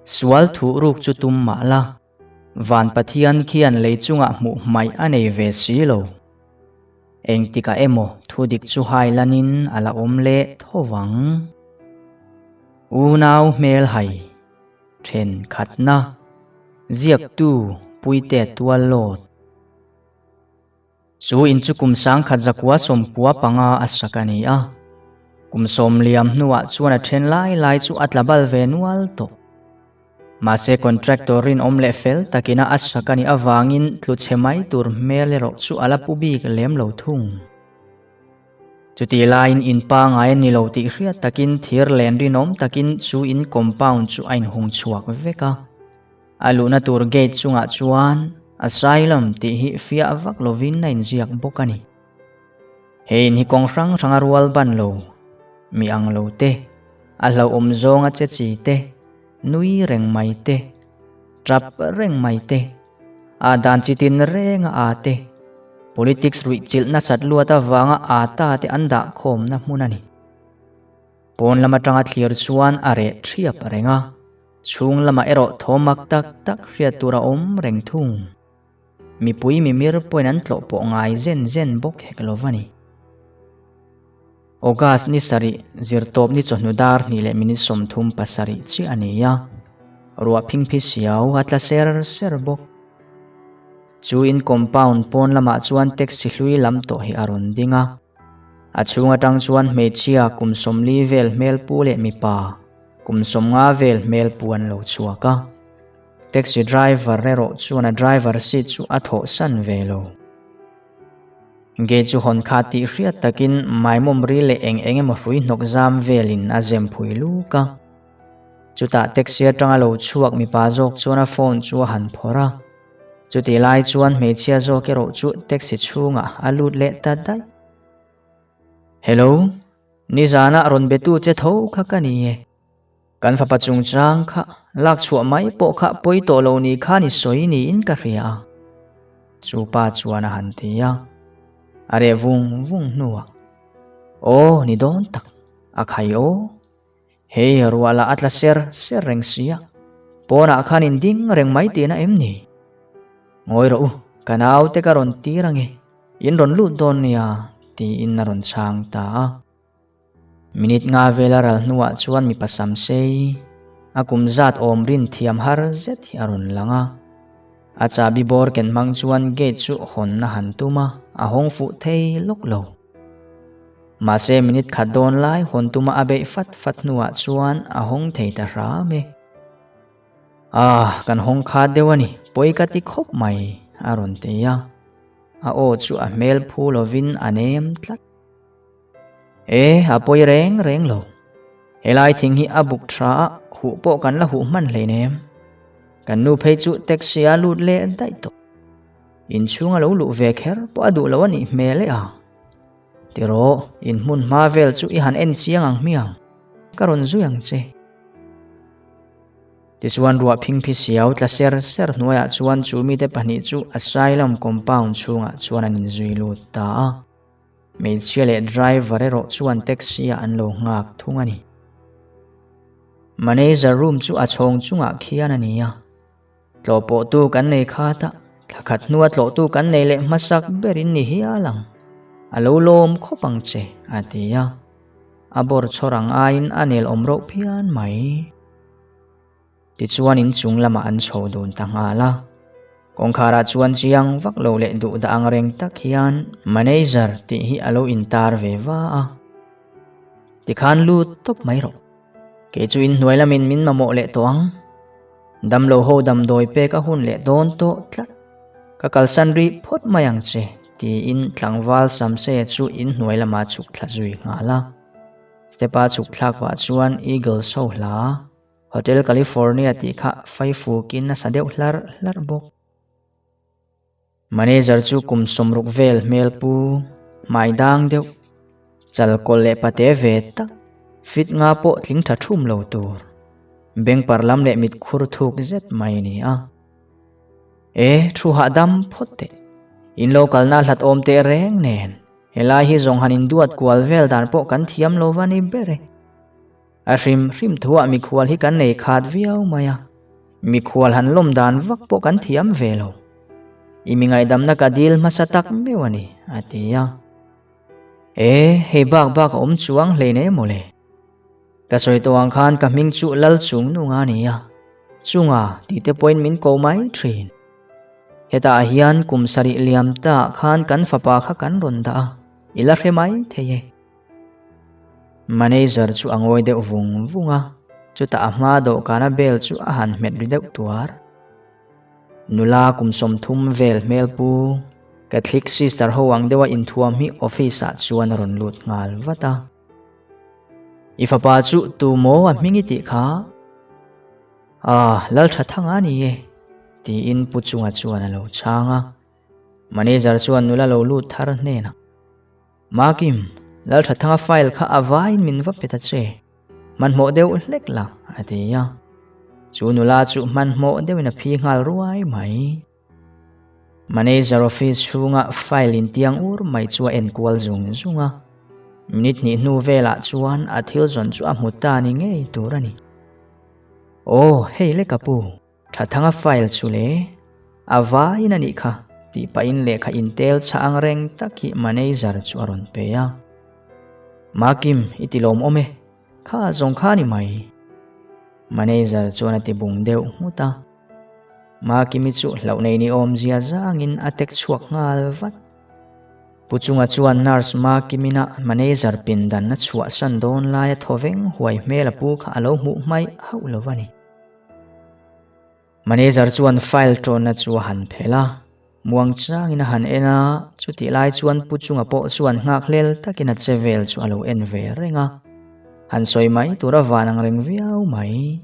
Sual thuh ruk chu tum mah la, Van Pathian khian lei chungah hmuh hmaih a nei ve si lo. Engtikah emaw thudik chu hai lanin a la awm leh tho vang. Unau hmel hai thenkhatna ziaktu Puite Tuallawt. Chu in chu kum 1995 a sak a ni a, kum 90 hnuah chuan a then lai lai chu a tla bal ve nual tawh. Mahse contractor rinawm leh fel takina a sak a nih avangin tlu chhe mai tur hmel erawh chu a la pu bik lem lo thung. Chutih laiin in pangai a ni lo tih hriat takin thir len rinawm takin chu in compound chu a inhung chhuak vek a. A luhna tur gate chungah chuan Asylum tih hi fiah vak lovin a inziak bawk a ni. He in hi kawng hrang hranga rual ban lo, mi ang lo te, a hlauhawm zawnga che chi te, nui reng mai te, tap reng mai te, a dan chi tin renga aa te, politics ruihchilh nasat luat avanga aa ta te an dah khawmna hmun a ni. Pawn lam atanga thlir chuan a reh thiap reng a, chhung lamah erawh thaw mak tak tak hriat tur a awm reng thung. Mipui mimir pawhin an tlawh pawh ngai zen zen bawk hek lo va ni. August ni sarih, zirtawp ni chawhnu dar hnih leh minute 37 chiah a ni a, ruah phingphi siau a tla ser ser bawk. Chu in compound pawn lamah chuan taxi hlui lam tawh hi a rawn ding a. A chhung atang chuan hmeichhia kum 40 vel hmel pu leh mipa kum 50 vel hmel pu an lo chhuak a. Taxi driver erawh chuan a driver seat chu a thawh san ve lo. Gate chu hawn kha tih hriat takin maimawm ri leh eng eng emaw hrui hnawk zam velin a zem phui luk a. Chutah taxi atanga lo chhuak mipa zawk chuan a phone chu a han phawrh a. Chutih lai chuan hmeichhia zawk erawh chu taxi chhungah a lut leh ta daih. Hello, nizana rawn betu che tho kha ka ni e. Kan fapa chungchang kha lak chhuah mai pawh kha pawi tawh lo ni khan i sawi niin ka hria a. Chu pa chuan a han ti a. A reh vung vung hnuah, Aw ni dawn tak, a khai aw. Hei ruah lah a tla ser ser reng si a, pawnah khan in ding reng mai tihna em ni? Ngawi rawh u, ka naute ka rawn tir ange, in rawn lut dawn nia, tiin a rawn chhang ta a. Minute nga vela ral hnuah chuan mipa sam sei, a kum zat awm rin thiam har zet hi a rawn lang a. A chahbi bawr ken hmang chuan gate chu hawnna han tum a, a hawng fuh thei lawk lo. Mahse minute khat dawn lai hawn tuma a beih fat fat hnuah chuan a hawng thei ta hram e. Ah, kan hawng khat deuh a ni, pawi ka ti khawp mai, a rawn ti a. A aw chu a hmel phu lovin a nem tlat. E, a pawi reng reng lo. Helai thing hi a buk tha a, huh pawh kan la huh hman hleinem. Kan nu phei chu taxi a lut leh daih tawh. Inchhung a lo luh ve kher pawh a duh lo a nih hmel e a. Tirawh, in hmun hma vel chu i han en chiang ang hmiang. Ka rawn zui ang che. Tichuan ruah phingphi siau tla ser ser hnuaiah chuan chu mite pahnih chu Asylum compound chhungah chuan an inzui lut ta a. Hmeichhia leh driver erawh chuan taxi ah an lo nghak thung a ni. Manager room chu a chhawng chungah khian a ni a. Tlawhpawhtu kan nei khat a, thla khat hnua tlawhtu kan nei leh hmasak berin ni hial ang. A lo lawm khawp ang che, a ti a. A bawr chhawr ang aiin a nel awm rauh phian mai. Tichuan inchung lamah an chho dun ta nghal a. Kawngkharah chuan chiang vak lo leh duh dah ang reng tak hian Manager tih hi a lo intar ve va a. Tikhan lut tawp mai rawh. Kei chu inhnuai lamin min mamawh leh tawh ang. Damlo ho damdawi pek a hun leh dawn tawh tlat. Ka kalsan rih phawt mai ang che, tiin tlangval Samseia chu inhnuai lamah chhuk thla zui nghal a. Step-a chhuk thlak pah chuan Eagles ho hla, Hotel California tih kha faifukin a sa deuh hlarh hlarh bawk. Manager chu kum 60 vel hmel pu, hmai dang deuh, chal kawlh leh pate ve tak, fit nga pawh tling tha thum lo tur, beng par lam leh mit khur thuk zet mai a ni a. E, thu hahdam phawt teh, in lo kalna hlat awm teh reng nen, helai hi zawng han induat kual vel dan pawh kan thiam lo va ni ber e. A hrim hrim thuah mikhual hi kan nei khat viau mai a. Mikhual han lawm dan vak pawh kan thiam ve lo. I mi ngaihdamna ka dil hmasa tak meuh a ni, a ti a. E, hei bak bak a awm chuang hlein em mawle. Ka sawi tawh ang khan ka hming chu Lal Chungnunga a ni a, Chunga tih te pawhin min ko mai thin. Hetah hian kum sarih liam ta khan kan fapa kha kan rawn dah a, i la hre mai thei e. Manager chu a ngawi deuh vung vung a, chutah a hma dawhkana bell chu a han hmet ri deuh tuar. Nula kum 30 vel hmel pu Catholic sister ho ang deuha inthuam hi office ah chuan a rawn lut nghal vat a. I fapa chu tu maw a hming i tih kha? Ah, Lalthathanga a ni e, tiin Pu Chunga chuan a lo chhang a. Manager chuan nula lo lut thar hnenah. Makim, Lalthathanga file kha a vaiin min va pe ta che. Hmanhmawh deuh hlek la, a ti a. Chu nula chu hmanhmawh deuhin a phi nghal ruai mai. Manager office chhunga file intiang ur mai chu a enkual zung zung a. Minute hnih hnu velah chuan a thil zawn chu a hmu ta ni ngei tur a ni. Aw, hei le ka pu. Thathanga file chu le, a vaiin a nih kha tih pahin lehkha intel chhah ang reng tak hi manager chu a rawn pe a. Makim, i ti lawmawm e, kha zawng kha a ni mai. Manager chuan a ti bung deuh nghut a. Makimi chu hlauh nei ni awmzia zangin a tek chhuak nghal vat. Pu Chunga chuan nurse Makimina manager pindan a chhuahsan dawn laia thawveng huai hmel a pu kha a lo hmuh hmaih hauh lo a ni. Manager chuan file tawnna chu a han phelh a, muang changin a han en a, chutih lai chuan Pu Chunga pawh chuan nghakhlel takin a che vel chu a lo en ve reng a, han sawi mai tur a van ang reng viau mai.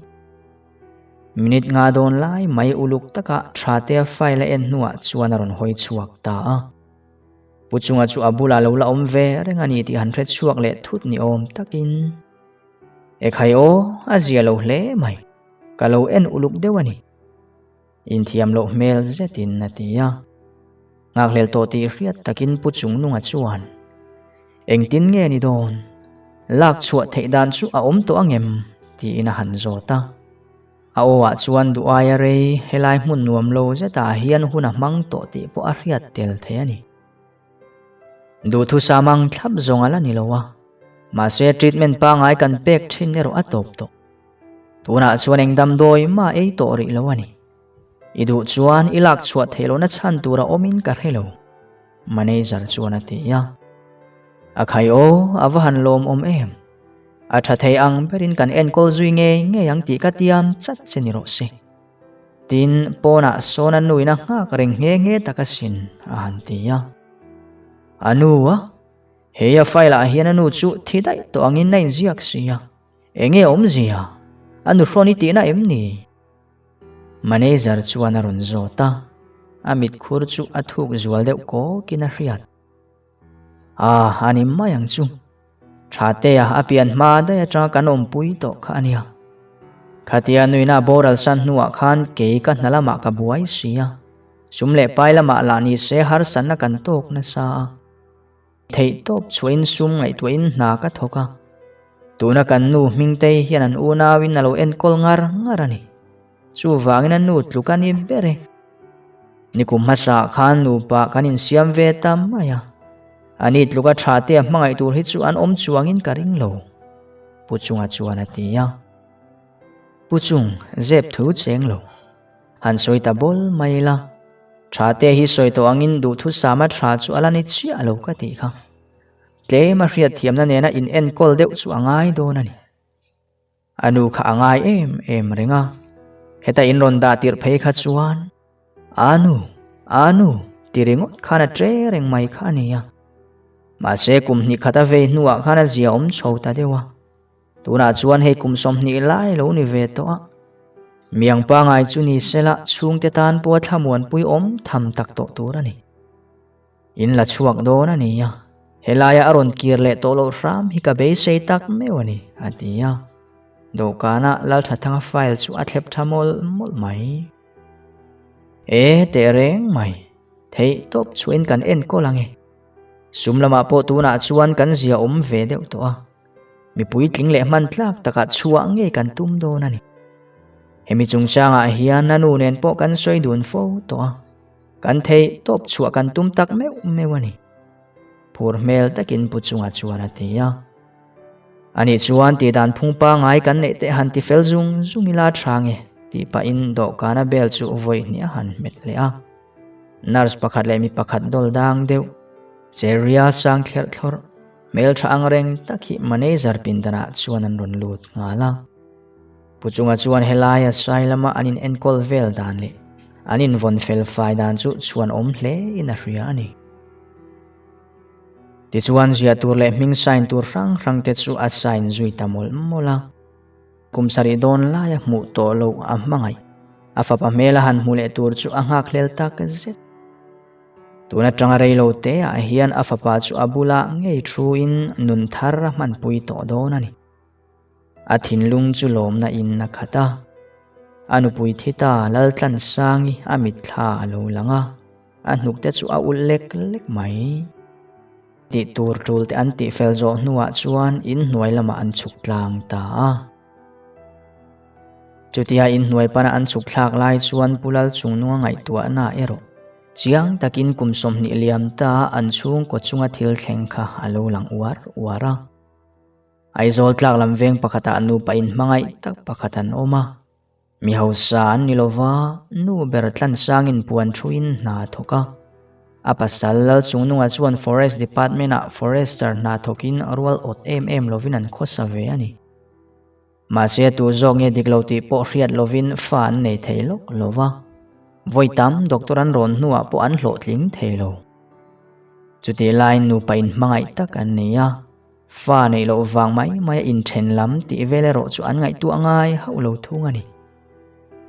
Minute nga dawn lai mai uluk taka tha tea file a en hnuah chuan a rawn hawi chhuak ta a. Pu Chunga chu a bulah lo la awm ve reng a ni tih han hre chhuak leh thut ni awm takin. Ekhai aw, a zia lo hle mai. Ka lo en uluk deuh a ni. Inthiam loh hmel zetin a ti a. Nghakhlel tawh tih hriat takin Pu Chungnunga chuan, Engtin nge ni dawn? Lak chhuah theih dan chu a awm tawh angem? tiin a han zawt a. A awah chuan duh aia rei helai hmun nuam lo zetah hian hun a hmang tawh tih pawh a hriat tel thei a ni. Duhthusam ang thlap zawng a la ni lo a, mahse treatment pangngai kan pek thin erawh a tawp tawh. Tunah chuan eng damdawi mah ei tawh rih lo a ni. I duh chuan i lak chhuah theih lohna chhan tur a awmin ka hre lo, manager chuan a ti a. A khai aw, a va han lawmawm em. A tha thei ang berin kan enkawl zui ngei ngei ang tih ka tiam chat che ni rawh se. Tin, pawnah sawn a nuin a nghak reng nghe nghe tak asin, a han ti a. A nu a? Hei a file ah hian a nu chu thi daih tawh angin a inziak si a. Enge awmzia? A nu hrawn i tihna em ni? Manager chuan a rawn zawt a, a mitkhur chu a thuk zual deuh kawkin a hriat. Ah, a ni mai ang chu. Thatea a pian hma daih atanga kan awmpui tawh kha a nia. Khatia nuina boral san hnuah khan kei ka hna lamah ka buai si a. Sum leh pai lamah lah ni se harsatna kan tawk nasa a. Theihtawp chhuahin sum ngaihtuahin hna ka thawk a. Tuna kan nu Hmingtei hian an unauin a lo enkawl ngar ngar a ni. Chuvangin a nu tluk a ni ber e. Nikum hmasa khan nupa kan insiam ve ta mai a. Ani tluka tha te a hmangaih tur hi chu an awm chuangin ka ring lo. Pu Chunga chuan a ti a. Pu Chung, zep thu cheng lo. Han sawi ta bawl mai la. Tha te hi sawi tawh angin duhthusama tha chu a la ni chiah lo ka tih kha. Tlem a hriatthiamna nena in enkawl deuh chu a ngai dawn a ni. A nu kha a ngai em em reng a, heta in rawn dah tirh phei kha chuan A nu, a nu ti ringawt khan a tre reng mai kha a ni a. Mahse kum hnih khat a vei hnuah khan a zia awm chho ta deuh a. Tunah chuan hei kum 20 lai lo ni ve tawh a. Miang pangai chu ni sela chhungte tan pawh a thlamuanpui awm tham tak tawh tur a ni. In la chhuak dawn a ni a, helaia a rawn kir leh tawh loh hram hi ka beisei tak meuh a ni, a ti a. Dawhkana Lalthathanga file chu a thlep tha mawlh mawlh mai. E, teh reng mai, theih tawp chhuahin kan enkawl ang e. Sum lamah pawh tunah chuan kan zia awm ve deuh tawh a, mipui tling leh hman tlak takah chhuah ngei kan tum dawn a ni. Hemi chungchangah hian a nu nen pawh kan sawi dun fo tawh a, kan theih tawp chhuah kan tum tak meuh meuh a ni. Phur hmel takin Pu Chunga chuan a ti a. Anih chuan tih dan phung pangai kan neih teh han ti fel zung zung ila tha nge tih pahin dawhkana bel chu vawi hnih a han hmet leh a. Nurse pakhat leh mi pakhat dawl dang deuh, Cherria sang thlerh thlawrh, hmeltha ang reng tak hi manager pindanah chuan an rawn lut nghal a. Pu Chunga chuan helaia sai lama an in enkawl vel dan leh an invawn fel fai dan chu chhuan awm hle in a hria a ni. Tichuan ziah tur leh hming sign tur hrang hrang te chu a sign zui ta mawlh mawlh a. Kum sarih dawn laia hmuh tawh loh a hmangaih. A fapa hmel a han hmu leh tur chu a nghakhlel tak zet. Tun atanga rei lo te ah hian a fapa chu a bula ngei thu in nun thar a hmanpui tawh dawn a ni. A thinlung chu lawmna in a khat a. A nupui thi ta Laltlansangi a mitthla a lo lang a, a hnuk te chu a ulh lek lek mai. Tih tur tul te an tih fel zawh hnuah chuan inhnuai lamah an chhuk tlang ta a. Chutia inhnuai pana an chhuk thlak lai chuan Pu Lalchungnunga ngaihtuahna erawh chiang takin kum 20 liam ta an chhungkaw chunga thil thleng kha a lo lang uar uar a. Aizawl tlak lam veng pakhatah nupa inhmangaih tak pakhat an awm a. Mi hausa an ni lova, nu ber tlansangin puan thuin hna a thawk a. A pasal Lalchungnunga chuan Forest Department-ah Forester hna thawkin rual awt em em lovin an khawsa ve a ni. Mahse tu zawk nge dik lo tih pawh hriat lovin fa an nei thei lawk lova. Vawi tam doctor an rawn hnuah pawh an hlawhtling thei lo. Chutih laiin nupa inhmangaih tak an nei a. Fa neih loh vang mai mai a inthen lam tih vel erawh chu an ngaihtuah ngai hauh lo thung a ni.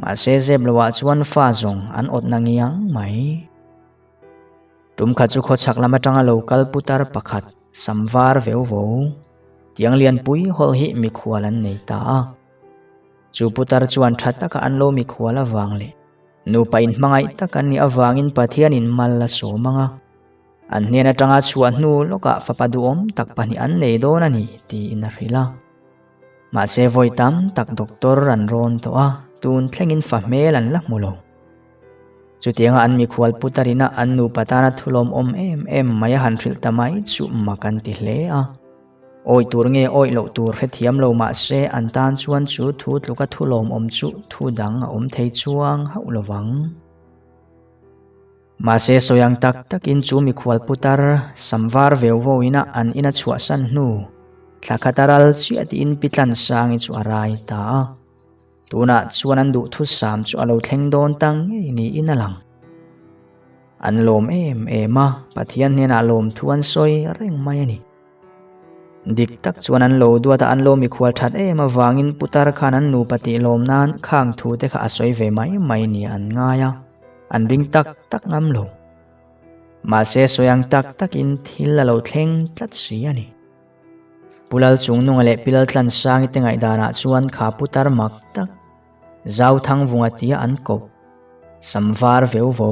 Mahse zep loah chuan fa zawng an awtna ngiang mai. Tum khat chu khawchhak lam atanga lo kal putar pakhat sam var veu vo tiang lianpui hawlh hi mikhual an nei ta a. Chu putar chuan tha taka an lo mikhual avang leh nupa inhmangaih tak an nih avangin Pathianin mal a sawm ang a. An hnen atanga chhuah hnu lawkah fapa duhawm tak pahnih an nei dawn a ni tiin a hrilh a. Mahse vawi tam tak doctor an rawn tawh a, tun thlengin fa hmel an la hmu lo. Chutianga an mikhual putarina an nupa tana thulawmawm em em mai a han hrilh ta mai chu mak an ti hle a. Awih tur nge awih loh tur hrethiam lo mahse an tan chuan chu thu tluka thulawmawm chu thu dang a awm thei chuang hauh lovang. Mahse sawi ang tak takin chu mikhual putar sam var veu vo ina an ina chhuahsan hnu thla khat a ral chiah tiin Pi Tlansangi chu a rai ta a. Tunah chuan an duhthusam chu a lo thleng dawn ta ngei niin a lang. An lawm em em a, Pathian hnenah lawmthu an sawi reng mai a ni. Dik tak chuan an lo duat a, an lo mikhual that em avangin putar khan an nupa tih lawm nan khang thu te kha a sawi ve mai mai nia an ngai a, an ring tak tak ngam lo. Mahse sawi ang tak takin thil a lo thleng tlat si a ni. Pu Lalchungnunga leh Pi Laltlansangi te ngaihdanah chuan kha putar mak tak, Zauthangvunga tia an koh, sam var veu vo,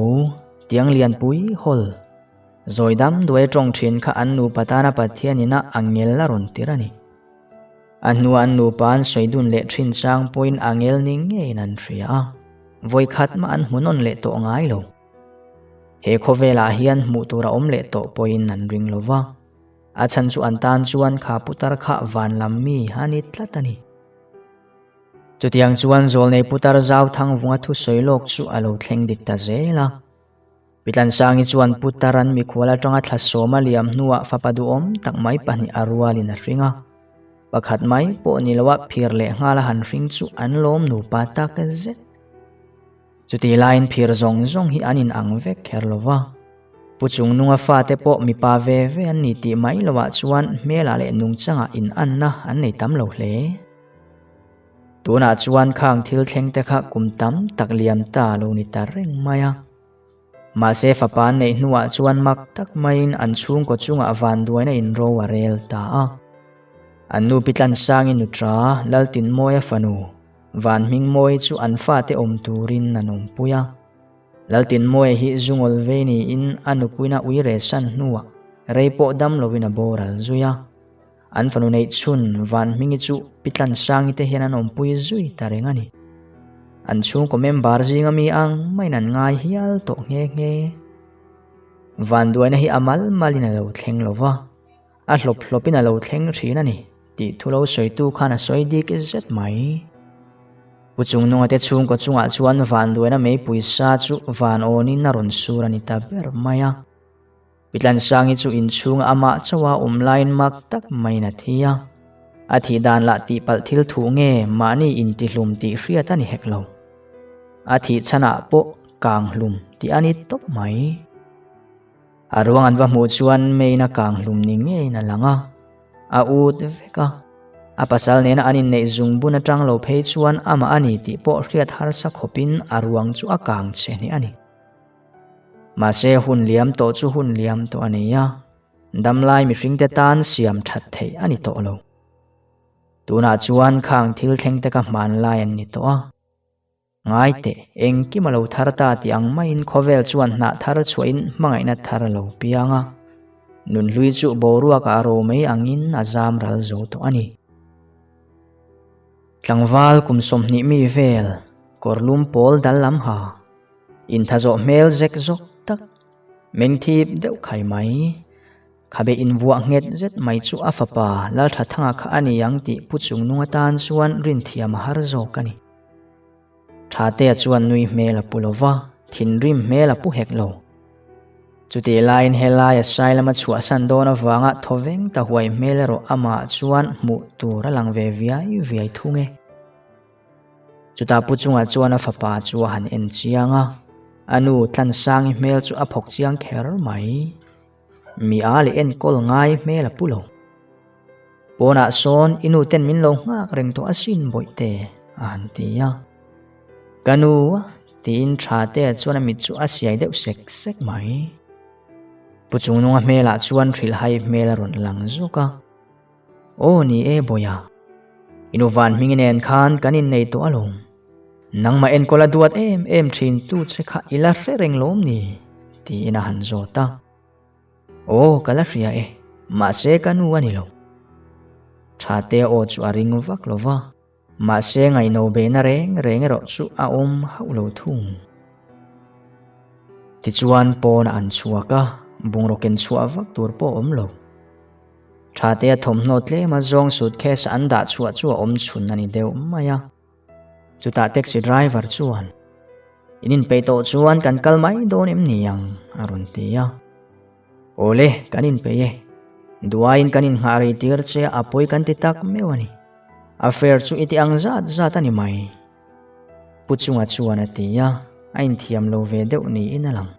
tiang lianpui hawl, Zawi dam duai tawng thin kha an nupa tana Pathian ina angel a rawn tir a ni. A hnua an nupa an sawi dun leh thin chang pawhin angel ni ngeiin an hria a, vawi khat mah an hmu nawn leh tawh ngai lo. He khawvelah hian hmuh tur a awm leh tawh pawhin an ring lo va, a chhan chu an tan chuan kha putar kha van lam mi a ni tlat a ni. Chutiang chuan zawlnei putar Zauthangvunga thusawi lawk chu a lo thleng dik ta zel a. Pitlansangi chuan Putar an mikhual atanga thla sawma liam hnuah fapa duhawm tak mai pahnih a rualin a hring a. Pakhat mai pawh ni loa phir leh nghal a han hring chu an lawm nupa tak zet. Chutih laiin phir zawng zawng hi an inang vek kher lo va. Pu Chungnunga fate pawh mipa ve ve an ni tih mai loah chuan hmelah leh nungchangah inanna an nei tam lo hle. Tunah chuan khang thil thleng te kha kum tam tak liam ta lo ni ta reng mai a. Mahse fapa an neih hnuah chuan mak tak maiin an chhungkaw chungah vanduaina inro a rel ta a. An nu Pi Tlansangi nutra Laltinmawia fanu Vanhmingmawii chu an fate awm turin an awmpui a. Laltinmawia hi zungawl vei niin a nupuina uire san hnuah rei pawh dam lovin a boral zui a. An fanu neih chhun Vanhmingi chu Pi Tlansangi te hian an awmpui zui ta reng a ni. An chhungkaw member zinga mi ang maiin an ngai hial tawh nghe nghe. Vanduaina hi a mal malin a lo thleng lo va, a hlawp hlawpin a lo thleng thin a ni tih thu lo sawitu khan a sawi dik zet mai. Pu Chungnunga te chhungkaw chungah chuan vanduaina meipui sa chu van awnin a rawn sur a ni ta ber mai a. Pi Tlansangi chu inchhunga amah chauha awm laiin mak tak maiin a thi a. A thih dan lah tihpalh thil thuh nge mahni intihlum tih hriat a ni hek lo. A thih chhanah pawh kang hlum tih a ni tawp mai. A ruang an va hmuh chuan main a kang hlum ni ngeiin a lang a, a ut vek a. A pasal nena an inneih zungbun atang lo phei chuan amah a ni tih pawh hriat harsa khawpin a ruang chu a kang chhe hneh a ni. Mahse hun liam tawh chu hun liam tawh a ni a, damlai mihringte tan siam that theih a ni tawh lo. Tunah chuan khang thil thlengte ka hmanlai an ni tawh a. Ngai teh, engkim a lo thar ta tih ang maiin khawvel chuan hnah thar chhuahin hmangaihna thar a lo piang a. Nunhlui chu boruakah a ro mai angin a zam ral zo tawh a ni. Tlangval kum 20 mi vel, kawrlum pawl dal lam ha, inthazawh hmel zek zawk tak, mengthip deuh khai mai. Khabe invuah nghet zet mai chu a fapa Lalthathanga kha a ni ang tih Pu Chungnung atan chuan rinthiam a har zawk a ni. Thatea chuan nui hmel a pu lo va, thinrim hmel a pu hek lo. Chutih laiin helai a sai lama chhuahsan dawn avanga thawveng ta huai hmel erawh amah chuan hmuh tur a lang ve viai viai thung e. Chutah Pu Chunga chuan a fapa chu a han en chiang a, a nu Tlansangi hmel chu a phawk chiang kher mai. Mi a leh enkawl ngai hmel a pu lo. Pawnah sawn i nu ten min lo nghak reng tawh asin bawihte a han ti a. Ka nu a tiin tha te chuan a mit chu a siai deuh sek sek mai. Pu Chungnunga hmelah chuan hrilhhai hmel a rawn lang zawk a. Aw ni e bawiha, i nu van hming nen khan kan innei tawh alawm. Nangmah enkawl a duat em em thin tu che kha i la hre reng lawm ni? tiin a han zawt a. Aw ka la hria e, mahse ka nu a ni lo. Thate aw chu a ring vak lo va, mahse ngaihno behna reng reng erawh chu a awm hauh lo thung. Tichuan pawnah an chhuak a, bungraw ken chhuah vak tur pawh a awm lo. Thatea thawmhnaw tlema zawng suitcase an dah chhuah chu a awm chhun a ni deuh mai a. Chutah taxi driver chuan, In inpeih tawh chuan kan kal mai dawn em ni ang? a rawn ti a. Awle, kan inpeih e. Duaiin kan inngah rei tir che a pawi kan ti tak meuh a ni. A fare chu i ti ang zat zat a ni mai. Pu Chunga chuan a ti a, a inthiam lo ve deuh niin a lang.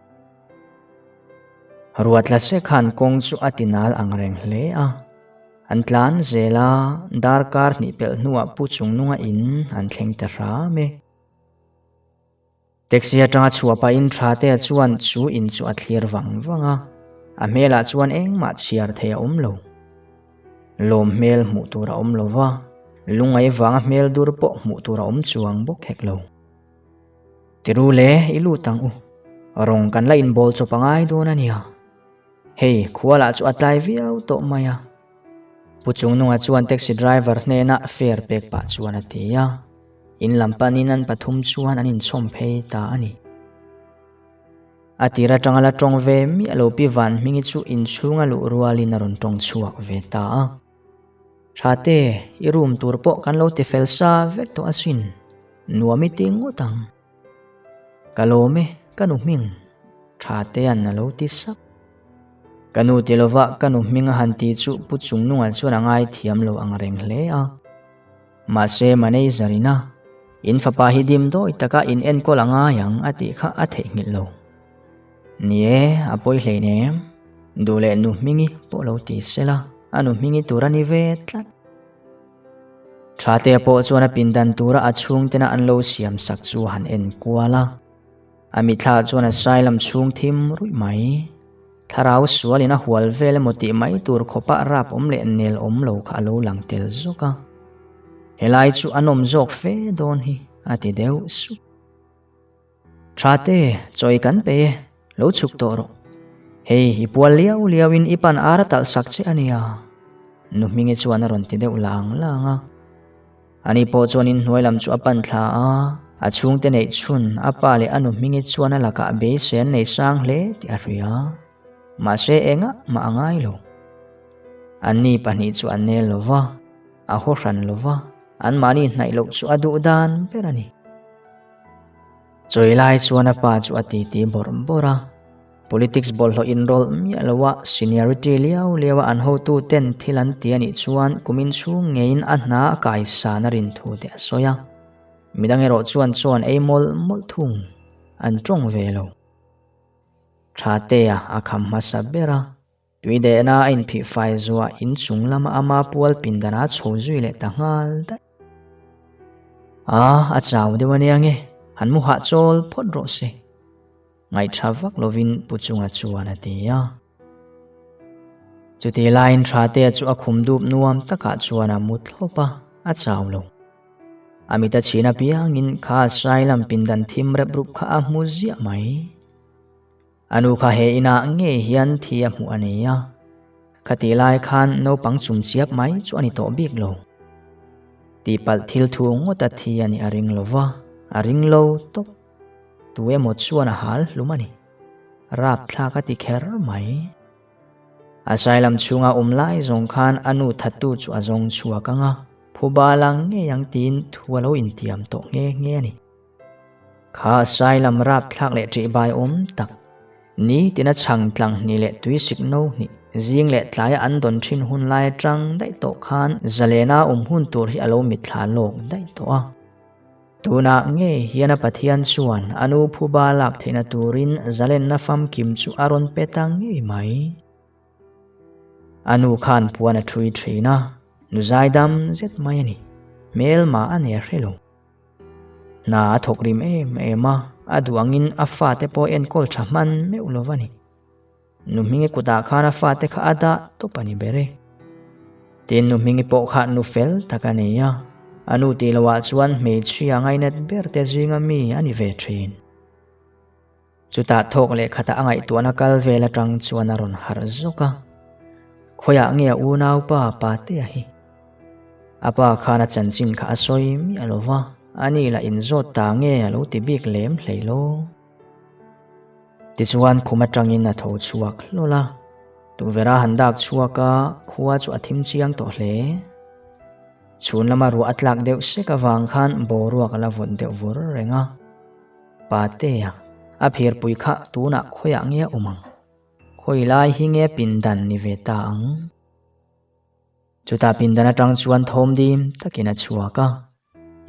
Ruatla se khan kawng chu a ti nal ang reng hle a. An tlan zel a, darkar hnih pelh hnuah Pu Chungnunga in an thleng ta hram e. Taxi atanga chhuah pahin Thatea chuan chu in chu a thlir vang vang a, a hmelah chuan engmah chhiar thei a awm lo. Lawm hmel hmuh tur a awm lo va, lungngai vanga hmel dur pawh hmuh tur a awm chuang bawk hek lo. Tiru le, i lut ang u. Rawng kan la inbawl chawp a ngai dawn a nia. Hei, khua lah chu a tlai viau tawh mai a. Pu Chungnunga chuan taxi driver hnenah fare pek pah chuan a ti a. In lam panin an pathum chuan an inchhawm phei ta a ni. A tir atanga la tawng ve miah lo Pi Vanhmingi chu inchhunga luh rualin a rawn tawng chhuak ve ta a. Thate, i room tur pawh kan lo ti fel sa vek tawh asin. Nuam i ti ngawt ang. Ka lawm e, ka nu hming. Thatea'n a lo ti sak. Ka nu ti lova ka nu hming a han ti chu Pu Chungnunga chuan a ngaithiam lo ang reng hle a. Mahse manager ina in fapa hi dim dawi taka in enkawl a ngai ang a tih kha a theihnghilh lo. Ni e, a pawi hleinem. Duh leh nu hmingi pawh lo ti sela, a nu hmingi tur a ni ve tlat. Thatea pawh chuan a pindan tura a chhungtena an lo siam sak chu a han en kual a. A mitthla chuan a sai lam chhung thim ruih mai. Thlarau sualin a hual vel emaw tih mai tur khawpa rap awm leh nel awm lo kha a lo lang tel zawk a. Helai chu a nawm zawk fe dawn hi a ti deuh sup. Thate, chawi kan pe e, lo chhuk tawh rawh. Hei, i pual liau liauin i pan ar a talh sak che a nia. Nu Hmingi chuan a rawn ti deuh lang lang a. Ani pawh chuan inhnuai lam chu a pan thla a, A chhungte neih chhun a pa leh a nu hmingi chuan a lakah beisei an nei sang hle tih a hria. Mahse engah mah a ngai lo. Anni pahnih chu an nel lo va, a haw hran lo va, anmahni hnaih loh chu a duh dan ber a ni. Chawi lai chuan a pa chu a titi bawrh bawrh a. Politics bawlhhlawh inrawlh miah loa seniority liau liaua an hotuten thil an ti a nih chuan kumin chhung ngeiin a hna a kaisan a rin thu te a sawi a. Midang erawh chuan chaw an ei mawlh mawlh thung, an tawng ve lo. Thatea a kham hmasa ber a, tui dehna a inphih fai zuah inchung lama ama pual pindan a chho zui leh ta nghal daih. A, a chau deuh ania nge, han mu hahchawl phawt rawh se. Ngaihṭha vak lovin Pu Chunga chuan a ti a. Chutih laiin Thatea chu a khum dup nuam takah chuan a mu thlawp a, a chau lo. A mit a chhin apiangin kha Sailam pindan thim rep rup kha a hmu ziah mai. A nu kha he inah ngei hian thi a hmuh a ni a. Khatih lai khan naupang chum chiap mai chu a ni tawh bik lo. Tihpalh thil thu ngawt a thi a nih a ring lo va, a ring lo tawp. Tu emaw chuan a hal hlum a ni. Rapthlak a ti kher mai. A sailam chhunga awm lai zawng khan a nu thattu chu a zawng chhuak ang a, phuba lang ngei ang tiin thu a lo intiam tawh nghe nghe a ni. Kha sailam rapthlak leh ṭihbai awm tak, ni tina chhang tlang hnih leh tuisik no hnih, zing leh tlaia an dawn ṭhin hun lai aṭang daih tawh khan zalena awm hun tur hi a lo mitthla lawk daih tawh a. Tunah ngei hian a Pathian chuan a nu phuba lak theihna turin zalenna famkim chu a rawn pe ta ngei mai. A nu khan puan a ṭhui ṭhin a, nu zaidam zet mai a ni. Hmelma a nei hre lo. Hna a thawk rim em em a, a duh angin a fate pawh enkawl ṭha hman meuh lo va ni. Nu Hmingi kutah khan a fate kha a dah tawp a ni ber e. Tin, Nu Hmingi pawh kha nu fel tak a nei a, a nu tih loah chuan hmeichhia ngainat ber te zinga mi a ni ve thin. Chutah thawk leh khatah a ngaihtuahna kal vel atang chuan a rawn harh zawk a, Khawiah nge a unaupa Patea hi? A pa khan a chanchin kha a sawi miah lo va, ani lah inzawt ta nge a lo ti bik lem hlei lo. Tichuan khum atangin a tho chhuak hlawl a, tukverh a han dak chhuak a, khua chu a thim chiang tawh hle. Chhun lama ruah a tlak deuh sek avang khan boruak a la vawt deuh vur reng a. Patea, a phirpui kha tunah khawiah nge a awm ang? Khawi lai hi nge pindan ni ve ta ang? Chutah pindan atang chuan thawm dim takin a chhuak a.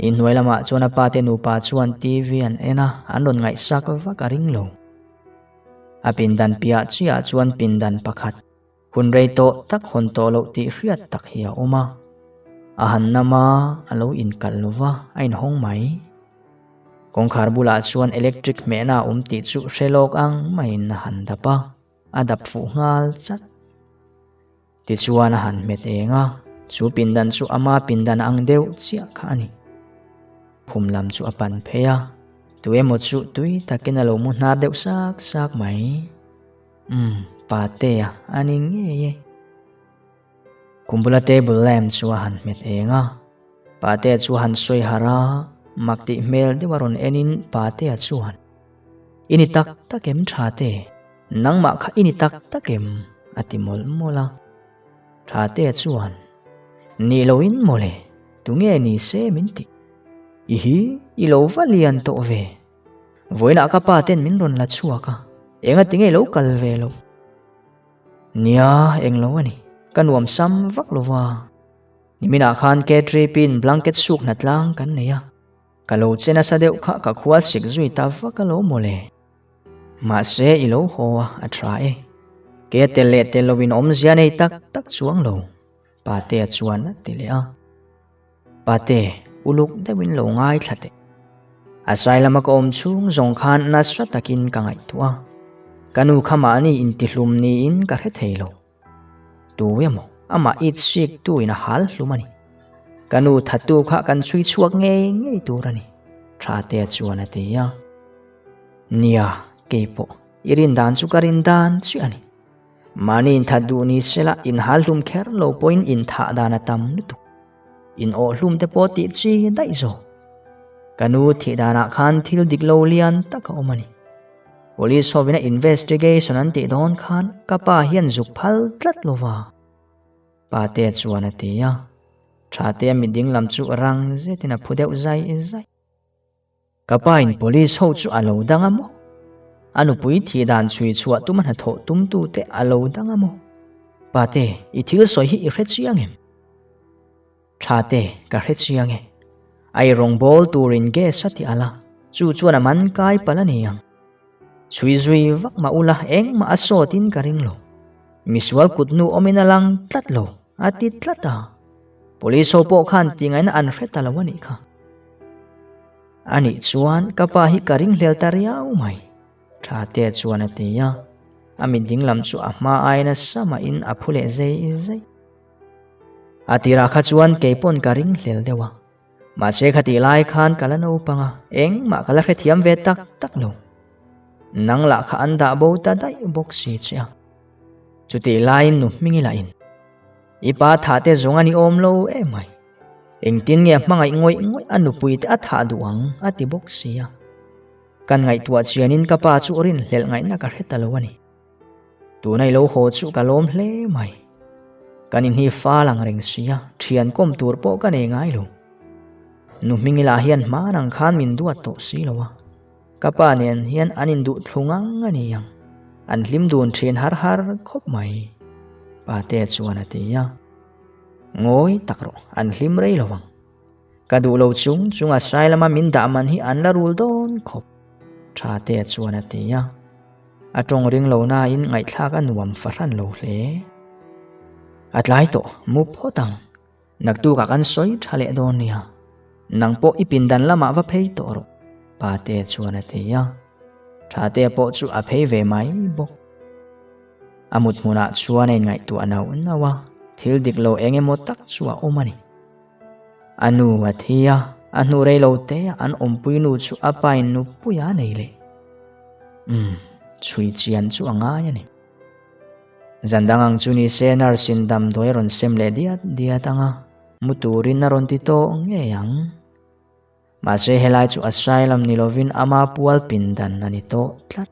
Inhnuai lamah chuan a pate nupa chuan TV an en a, an rawn ngaihsak vak a ring lo. A pindan piah chiah chuan pindan pakhat, hun rei tawh tak hawn tawh loh tih hriat tak hi a awm a. A han nam a, a lo inkalh lo va, a inhawng mai. Kawngkhar bulah chuan electric hmehna a awm tih chu hre lawk ang maiin a han dap a, a dap fuh nghal chat. Tichuan a han hmet eng a, chu pindan chu ama pindan ang deuh chiah kha a ni. Khum lam chu a pan phei a, tu emaw chu tui takin a lo mu hnar deuh sak sak mai. Umm, Patea a ni ngei e. Khum bula table lamp chu a han hmet eng a, Patea chu a han sawi harh a, mak tih hmel deuh a rawn enin Patea chuan, I ni tak tak em Thate? Nangmah kha i ni tak tak em? a ti mawlh mawlh a. Thatea chuan, Ni loin mawle, tunge ni se min ti? I hi, i lo va lian tawh ve. Vawiinah ka pa ten min rawn la chhuak a, enga tinge i lo kal ve loh? Nia, englo a ni, ka nuam sam vak lo va. Niminah khan K3 pin blanket suk hna tlang kan nei a, ka lo che nasa deuh kha ka khua sik zui ta vak alo mawle. Mahse i lo haw a, a tha e. Ke tel leh tel lovin awmzia nei tak tak chuang lo, Patea chuan a ti leh a. Pate, uluk deuhin lo ngaithla teh. A sai lama ka awm chhung zawng khan nasa takin ka ngaihtuah a. Ka nu kha mahni intihlum niin ka hre thei lo. Tu emaw amah it sik tu in a hal hlum a ni. Ka nu thattu kha kan chhui chhuak ngei ngei tur a ni, Thatea chuan a ti a. Nia, kei pawh i rin dan chu ka rin dan chiah a ni. Mahni inthat duh ni sela in hal hlum kher lo pawhin inthah dan a tam lutuk. In awh hlum te pawh tih chi daih zawk. Ka nu thih danah khan thil dik lo lian tak a awm a ni. Police hovina investigation an tih dawn khan ka pa hian zuk phal tlat lo va. Pate chuan a ti a. Thatea mi ding lam chu rang zetin a phu deuh zai zai. Ka pa in police ho chu a lo dang a maw? A nupui thih dan chhui chhuah tum a hnathawh tum tu te a lo dang a maw? Pate, i thil sawi hi i hre chiang em? Thate, ka hre chiang e. Ai rawngbawl turin gas a ti alh a, chu chuan a man kai palh a ni ang. Chhui zui vak mah ula engmah a sawtin ka ring lo. Misual kut nu awmin a lang tlat lo, a ti tlat a. Police ho pawh khan tingaihna an hre ta lo a nih kha. A nih chuan ka pa hi ka ringhlel ta riau mai, Thate chuan a ti a. A mit dinglam chu a hma aiin a samahin a phu leh zei zei. A tirah kha chuan kei pawn ka ringhlel deuh a. Mahse khatih lai khan ka la naupang a, engmah ka la hrethiam ve tak tak lo. Nang lah kha an dah bo ta daih bawk si che a. Chutih laiin nu hming ila in. I pa thah te zawng a ni awm lo em mai. Engtin nge hmangaih ngawih ngawih a nupui te a thah duh ang a ti bawk si a. Kan ngaihtuah chianin ka pa chu rinhlelh ngaihna ka hre ta lo a ni. Tuna i lo haw chu ka lawm hle mai. Kan inhi fal ang reng sia, thian kawm tur pawh ka nei ngai lo. Nu Hmingila hian hman ang khan min duat tawh si lo a. Ka pa nen hian an induh thlu ngang a ni ang. An hlim dun thin har har khawp mai. Pate chuan a ti a. Ngawi tak rawh, an hlim rei lo ang. Ka duh lo chung chung a sai lama min dah man hi an la rul dawn khawp. Thate chuan a ti a. A tawng ring lo nain ngaihthlak a nuam fahran lo hle. A tlai tawh, mu phawt ang. Naktukah kan sawi tha leh dawn nia. Nang pawh i pindan lamah va phei tawh rawh, Pate chuan a ti a. Thate pawh chu a phei ve mai bawk. A mut hmunah chuan a inngaihtuah nauh nauh a, thil dik lo eng emaw tak chu a awm a ni. A nu a thi a, a hnu rei lo te an awmpui nu chu a pa in nupui a nei leh. Umm, chhui chian chu a ngai a ni. Zan dang ang chu ni se nurse in damdawi a rawn sem leh diat diat ang a, mu turin a rawn ti tawh ngei ang. Mahse helai chu asylum ni lovin ama pual pindan a ni tawh tlat.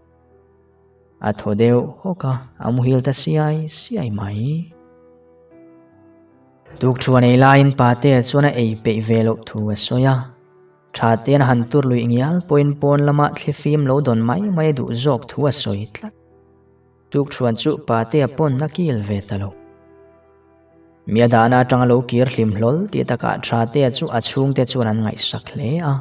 A thaw deuh hawk a, a muhil ta siai siai mai. Tukthuan ei laiin Patea chuan a ei peih ve loh thu a sawi a. Thate'n a han tur luih ngial pawhin pawn lama thlifim lo dawn mai mai a duh zawk thu a sawi tlat. Tukthuan chu Patea pawn a kil ve ta lo. Mi a dahna atanga lo kir hlim hlawl tih takah Thatea chu a chhungte chuan an ngaihsak hle a.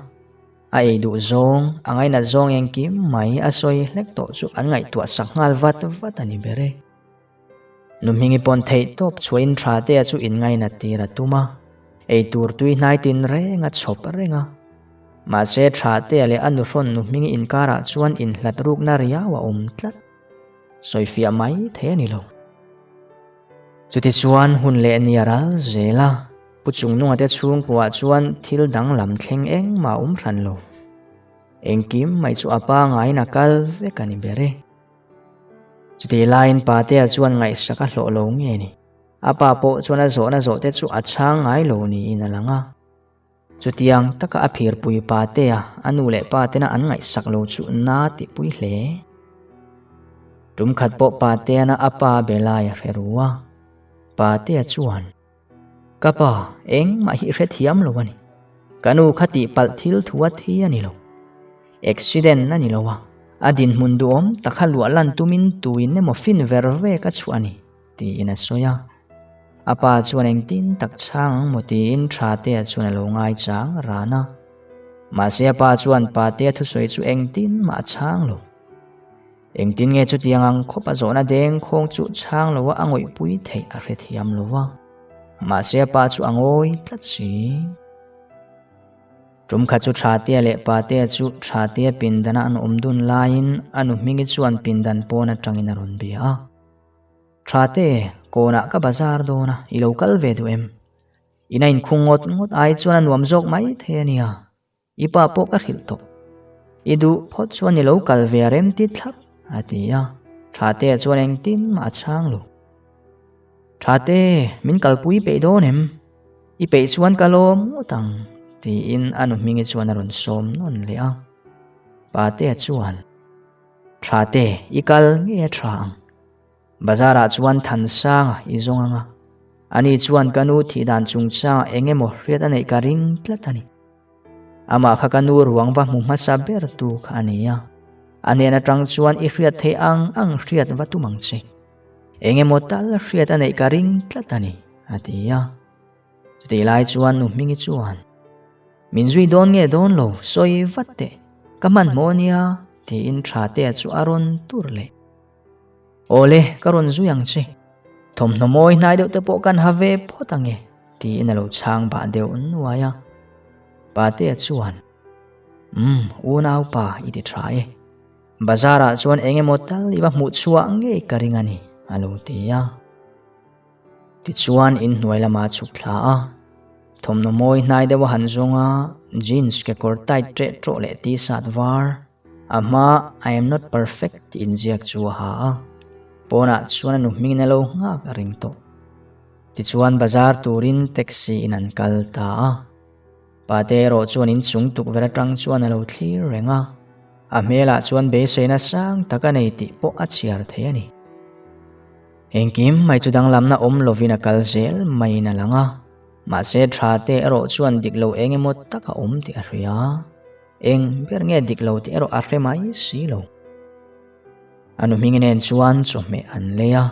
A ei duh zawng, a ngainat zawng engkim mai a sawi hlek tawh chu an ngaihtuah sak nghal vat vat a ni ber e. Nu Hmingi pawn theih tawp chhuahin Thatea chu inngainat tir a tum a, ei tur tui hnai tin reng a chhawp reng a. Mahse Thatea leh a nuhrawn Nu Hmingi inkarah chuan inhlat rukna riau a awm tlat. Sawifiah mai thei a ni lo. Chutichuan hun leh ni a ral zel a, Pu Chungnunga te chhungkuah chuan thil danglam thleng engmah a awm hran lo. Engkim mai chu a pangaiin a kal vek a ni ber e. Chutih laiin Patea chuan ngaihsak a hlawh lo nge ni? A pa pawh chuan a zawhna zawhte chu a chhang ngai lo niin a lang a. Chutiang taka a phirpui Patea a nu leh pa tena an ngaihsak lo chu na tihpui hle. Tum khat pawh Pateana a pa be lai a hre ru a. Patea chuan, Ka pa, engmah hi i hrethiam lo a ni. Ka nu kha tihpalh thil thu a thi a ni lo. Accident a ni lo a, a dinhmun duhawm tak kha luah lan tumin tuin emaw fin ver vek a chhuah a ni, tiin a sawi a. A pa chuan engtin tak chhang ang maw tiin Thatea chuan a lo ngaichang ran a. Mahse a pa chuan Patea thusawi chu engtin mah a chhang lo. Engtin nge chutiang ang khawp a zawhna deng khawng chu chhang lo a a ngawihpui theih a hrethiam lo va. Mahse a pa chu a ngawi tlat si. Tum khat chu Thatea leh Patea chu Thatea pindana an awm dun laiin a nu Hmingi chuan pindan pawn atangin a rawn bia a. Thate, kawnah ka bazar dawn a, i lo kal ve duh em? Ina inkhung ngawt ngawt ai chuan a nuam zawk mai thei a nia. I pa pawh ka hrilh tawh. I duh phawt chuan i lo kal ve a rem ti thlap, a ti a. Thatea chuan engtin mah a chhang lo. Thate, min kalpui peih dawn em? I peih chuan ka lawm ngawt ang, Tiin a nu hmingi chuan a rawn sawm nawn leh a. Patea chuan, Thate, i kal nge a tha ang? Bazarah chuan Thansanga i zawng ang a, ani chuan ka nu thih dan chungchangah eng emaw hriat a neih ka ring tlat a ni. Amah kha ka nu ruang va hmu hmasa ber tu kha a ni a, a hnen atang chuan i hriat theih ang ang hriat va tum ang che. Eng emaw tal hriat a neih ka ring tlat a ni, a ti a. Chutih lai chuan nu Hmingi chuan, Min zui dawn nge dawn lo, sawi vat teh, ka hmanhmawh ania, tiin Thatea chu a rawn tur leh. Awle, ka rawn zui ang che. Thawmhnaw mawi hnai deuh te pawh kan ha ve phawt ang e, tiin a lo chhang bah deuh nuai a. Patea chuan, Umm, unaupa i ti tha e. Bazarah chuan eng emaw tal i va hmuh chhuah ngei ka ring a ni, a lo ti a. Tichuan inhnuai lamah a chhuk thla a, thawmhnaw mawi hnai deuh a han zawng a, jeans kekawr tight ṭeh ṭawh leh t-shirt var, a hma I am not perfect tih inziak chu a ha a, pawnah chuan a nu hmingin a lo nghak a ring tawh. Tichuan bazar turin taxi in an kal ta a, pate erawh chuan inchung tukverh atang chuan a lo thlir reng a. A hmelah chuan beiseina sang tak a nei tih pawh a chhiar thei a ni. Engkim mai chu danglamna awm lovin a kal zel maiin a lang a, mahse tha te erawh chuan dik lo eng emaw tak a awm tih a hria. Eng ber nge dik lo tih erawh a hre mai si lo. A nu hmingi nen chuan chawhmeh an lei a,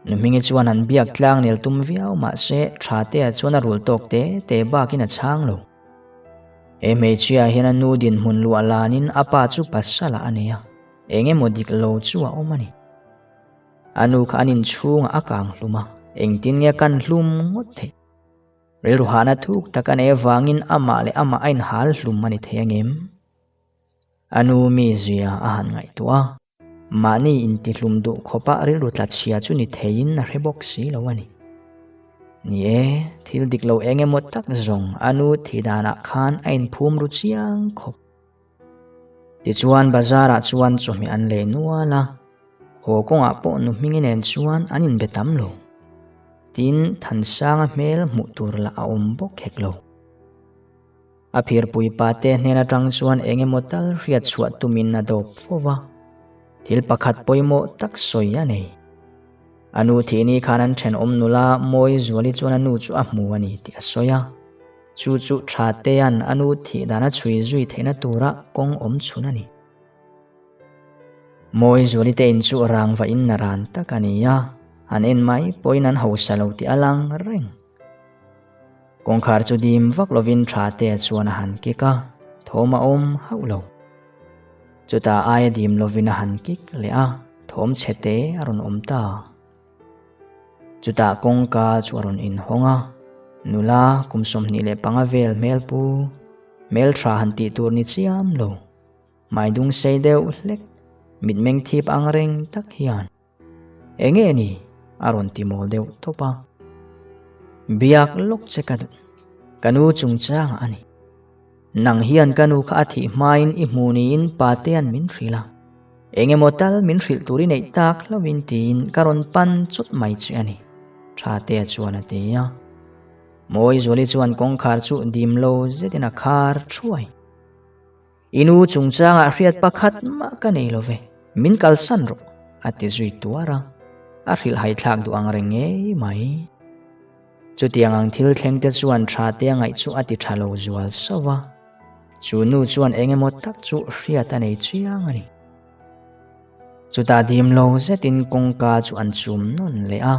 nu hmingi chuan an biak tlang nel tum viau mahse tha te chuan a rul tawk te te bakin a chhang lo. He hmeichhia hian a nu dinhmun luah lanin a pa chu pasal ah a nei a, eng emaw dik lo chu a awm a ni. A nu kha an inchhungah a kang hlum a, engtin nge kan hlum ngawt theih? Rilru hahna thuk tak a nei avangin amah leh amah a inhal hlum a ni thei angem? A nu mizia a han ngaihtuah a, mahni intihlum duh khawpa rilru tlachhia chu ni theiin a hre bawk si lo a ni. Ni e, thil dik lo eng emaw tak zawng a nu thih danah khan a inphum ru chiang khawp. Tichuan bazarah chuan chawhmeh an lei nual a, haw kawngah pawh nu hmingi nen chuan an inbe tam lo. Tin, Thansanga hmel hmuh tur lah a awm bawk hek lo. A phirpui pate hnen atang chuan eng emaw tal hriat chhuah tumin a dawp fo va, thil pakhat pawimawh tak sawi a nei. A nu thihni khan an thenawm nula Mawizuali chuan a nu chu a hmu a ni tih a sawi a. Chu chu Thatea'n a nu thih dan a chhui zui theihna tura kawng awm chhun a ni. Mawizuali te in chu rangva in na ran tak a ni a, an en mai pawhin an hausa lo tih a lang reng. Kawngkhar chu dim vak lovin Thatea chuan a han kik a, thawm a awm hauh lo. Chutah aia dim lovin a han kik leh a, thawm chhe te a rawn awm ta. Chutah kawngka chu a rawn inhawng a, nula kum 25 vel hmel pu, hmel tha han tih tur ni chiam lo, hmai dung sei deuh hlek, mitmeng thip ang reng tak hian, Eng nge ni? a rawn ti mawl deuh tawp a. Biak lawk che ka duh, ka nu chungchangah a ni. Nang hian ka nu kha a thih hmain i hmu niin Patea'n min hrilh a. Eng emaw tal min hrilh tur i neih tak hlauhin tiin ka rawn pan chawt mai che a ni, Thatea chuan a ti a. Mawizuali chuan kawngkhar chu dim lo zetin a khar thuai. I nu chungchangah hriat pakhat mah ka nei lo ve, min kalsan rawh, a ti zui tuar a, a hrilhhai thlak duh ang reng ngei mai. Chutiang ang thil thleng te chuan tha te a ngaih chu a ti tha lo zual sauh va, chu nu chuan eng emaw tak chu hriat a nei chiang a ni. Chutah dim lo zetin kawngka chu an chum nawn leh a,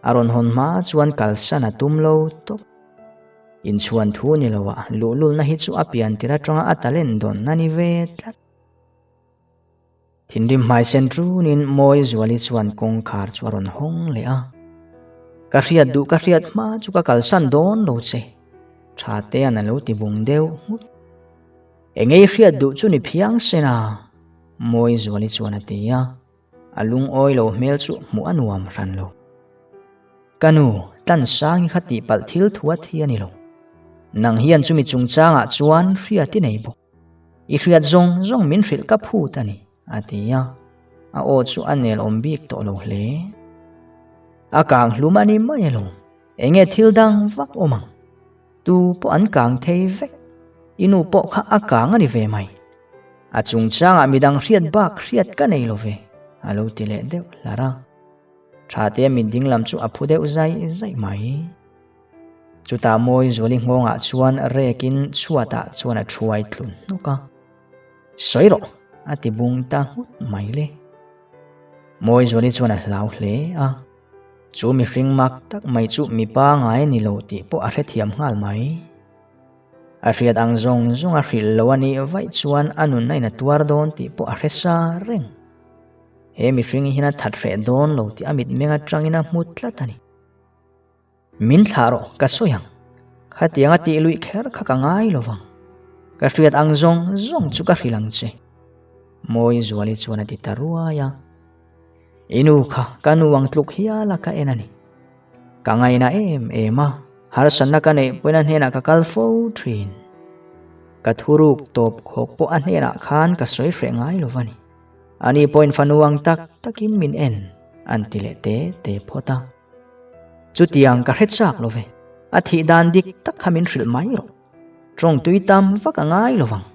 a rawn hawn hma chuan kalsan a tum lo tawp. Inchhuan thu ni lo ah luhlulna hi chu a pian tir atanga a talent dawn a ni ve tlat. Thinrim hmai sen ṭunin Mawizuali chuan kawngkhar chu a rawn hawng leh a. Ka hriat duh ka hriat hma chu ka kalsan dawn lo che, Thatea'n a lo ti bung deuh nghut. Engei hriat duh chu ni phiang sen a, Mawizuali chuan a ti a. A lungawi lo hmel chu hmuh a nuam hran lo. Ka nu, Tlansangi kha tihpalh thil thu a thi a ni lo. Nang hian chumi chungchangah chuan hriat i nei bawk. I hriat zawng zawng min hrilh ka phut a ni, a ti a. A aw chu a nel awm bik tawh lo hle. A kang hlum a ni mai alawm. Enge thil dang vak awm ang? Tu pawh an kang thei vek. I nu pawh kha a kang a ni ve mai. A chungchangah midang hriat bak hriat ka nei lo ve, a lo ti leh deuh hlar a. Thatea mit dinglam chu a phu deuh zai zai mai. Chutah Mawizuali nghawngah chuan rekin chhuatah chuan a thuai tlun hnawk a. Sawi rawh! a ti bung ta nghut mai le. Mawizuali chuan a hlau hle a. Chu mihring mak tak mai chu mipa ngai a ni lo tih pawh a hrethiam nghal mai. A hriat ang zawng zawng a hrilh lo a nih vaih chuan a nunna in a tuar dawn tih pawh a hre sa reng. He mihring hian a that hreh dawn lo tih a mitmeng atangin a hmu tlat a ni. Min thlah rawh, ka sawi ang. Khatianga tih luih kher kha ka ngai lo vang. Ka hriat ang zawng zawng chu ka hrilh ang che. Mawizuali chuan a ti ta ruai a. I nu kha ka nu ang tluk hial a ka en a ni. Ka ngaina em em a, harsatna ka neih pawhin a hnenah ka kal fo thin. Ka thuruk tawp khawk pawh a hnenah khan ka sawi hreh ngai lo va ni. Ani pawhin fanu ang tak takin min en, an ti leh te te phawt a. Chutiang ka hre chak lo ve, a thih dan dik tak kha min hrilh mai rawh. Tawng tui tam vak a ngai lo vang.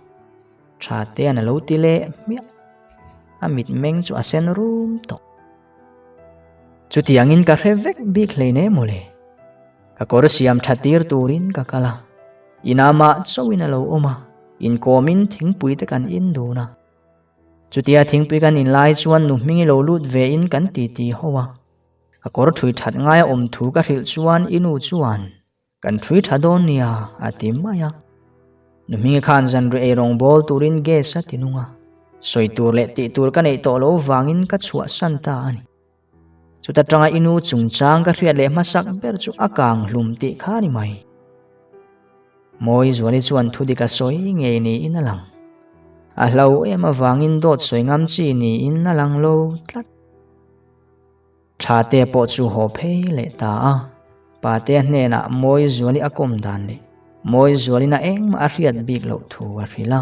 Tha tean a lo ti leh hmiah. A mitmeng chu a sen rum tawh. Chutiangin ka hre vek bik hlein em mawle. Ka kawr siam tha tir turin ka kal a. Inamah chauhin a lo awm a, inkawmin thingpui te kan in dun a. Chutia thingpui kan in lai chuan nu hming i lo lut ve in kan titi ho a. A kawr thui that ngai a awm thu ka hrilh chuan i nu chuan kan thui tha dawn nia a ti mai a. Nu hming khan zanriah ei rawng bawl turin gas a ti nung a. Sawi tur leh tih tur ka neih tawh lo vangin ka chhuahsan ta a ni. Chuta tanga i nu chungchang ka hriat leh hmasak ber chu a kang hlum tih kha a ni mai. Mawizuali chuan thudik a sawi ngei niin a lang. A hlo em avangin dawt sawi ngam chi niin a lang lo tlat. Thate pawh chu haw phei leh ta a, Patea hnenah Mawizuali a kawm dan leh Mawizualina engmah a hriat bik loh thu a hrilh a.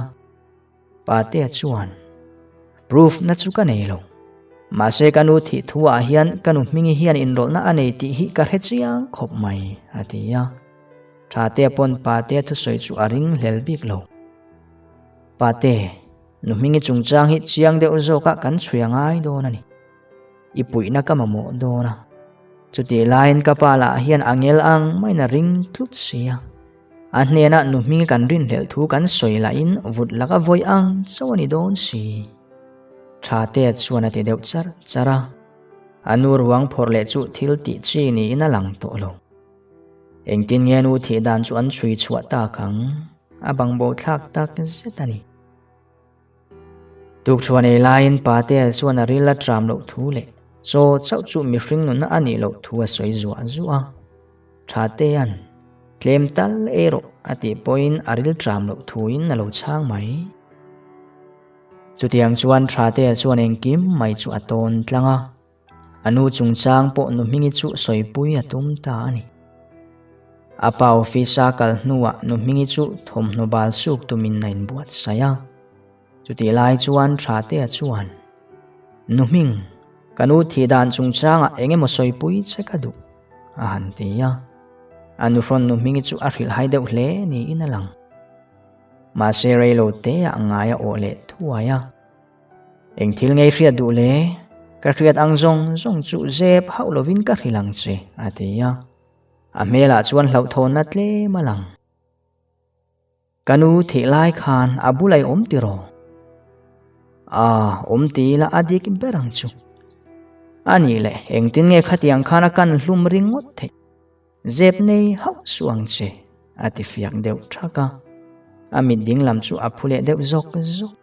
Patea chuan, Proof na chu ka nei lo. Mahse ka nu thih thu ah hian ka nu hmingi hian inrawlhna a nei tih hi ka hre chiang khawp mai, a ti a. Thatea pawn Patea thusawi chu a ring hlel bik lo. Pate, nu hmingi chungchang hi chiang deuh zawkah kan chhui a ngai dawn a ni. I puihna ka mamawh dawn a. Chutih laiin ka pa lah hian a ngel ang maiin a ring tlut si a. A hnenah nu hming kan rinhlelh thu kan sawi lahin vut laka vawi ang chauh a ni dawn si. Thatea chuan a ti deuh char char a. A nu ruang phawrh leh chu thil tih chi niin a lang tawh lo. Engtin nge nu thih dan chu an chhui chhuah tak ang? A bangbo thlak tak zet a ni. Tukṭhuan ei laiin Patea chuan a ril a ṭam loh thu leh chaw chauh chu mihring nunna a nih loh thu a sawi zuah zuah a. Ṭhatea'n, Tlem tal ei rawh a tih pawhin a ril ṭam loh thuin a lo chhang mai. Chutiang chuan Ṭhatea chuan engkim mai chu a tawn tlang a. A nu chungchang pawh nu Hmingi chu sawipui a tum ta a ni. A pa office a kal hnuah nu Hmingi chu thawmhnaw bal suk tumin a inbuatsaih a. Chutih lai chuan Thatea chuan, Nu Hming, ka nu thih dan chungchangah eng emaw sawipui che ka duh, a han ti a. A nuhrawn nu Hmingi chu a hrilhhai deuh hle niin a lang. Mahse reilo teah ngai a awh leh thuai a. Eng thil ngei hriat duh le? Ka hriat ang zawng zawng chu zep hauh lovin ka hrilh ang che, a ti a. A hmelah chuan hlauhthawnna tlem a lang. Ka nu thih lai khan a bulai awm tiraw? A, awm ti ila a dik ber ang chu. A nih leh, engtin nge khatiang khan a kan hlum ringawt theih? Zep nei hauh suh ang che, a ti fiak deuh thak a. A mit ding lam chu a phu leh deuh zawk zawk.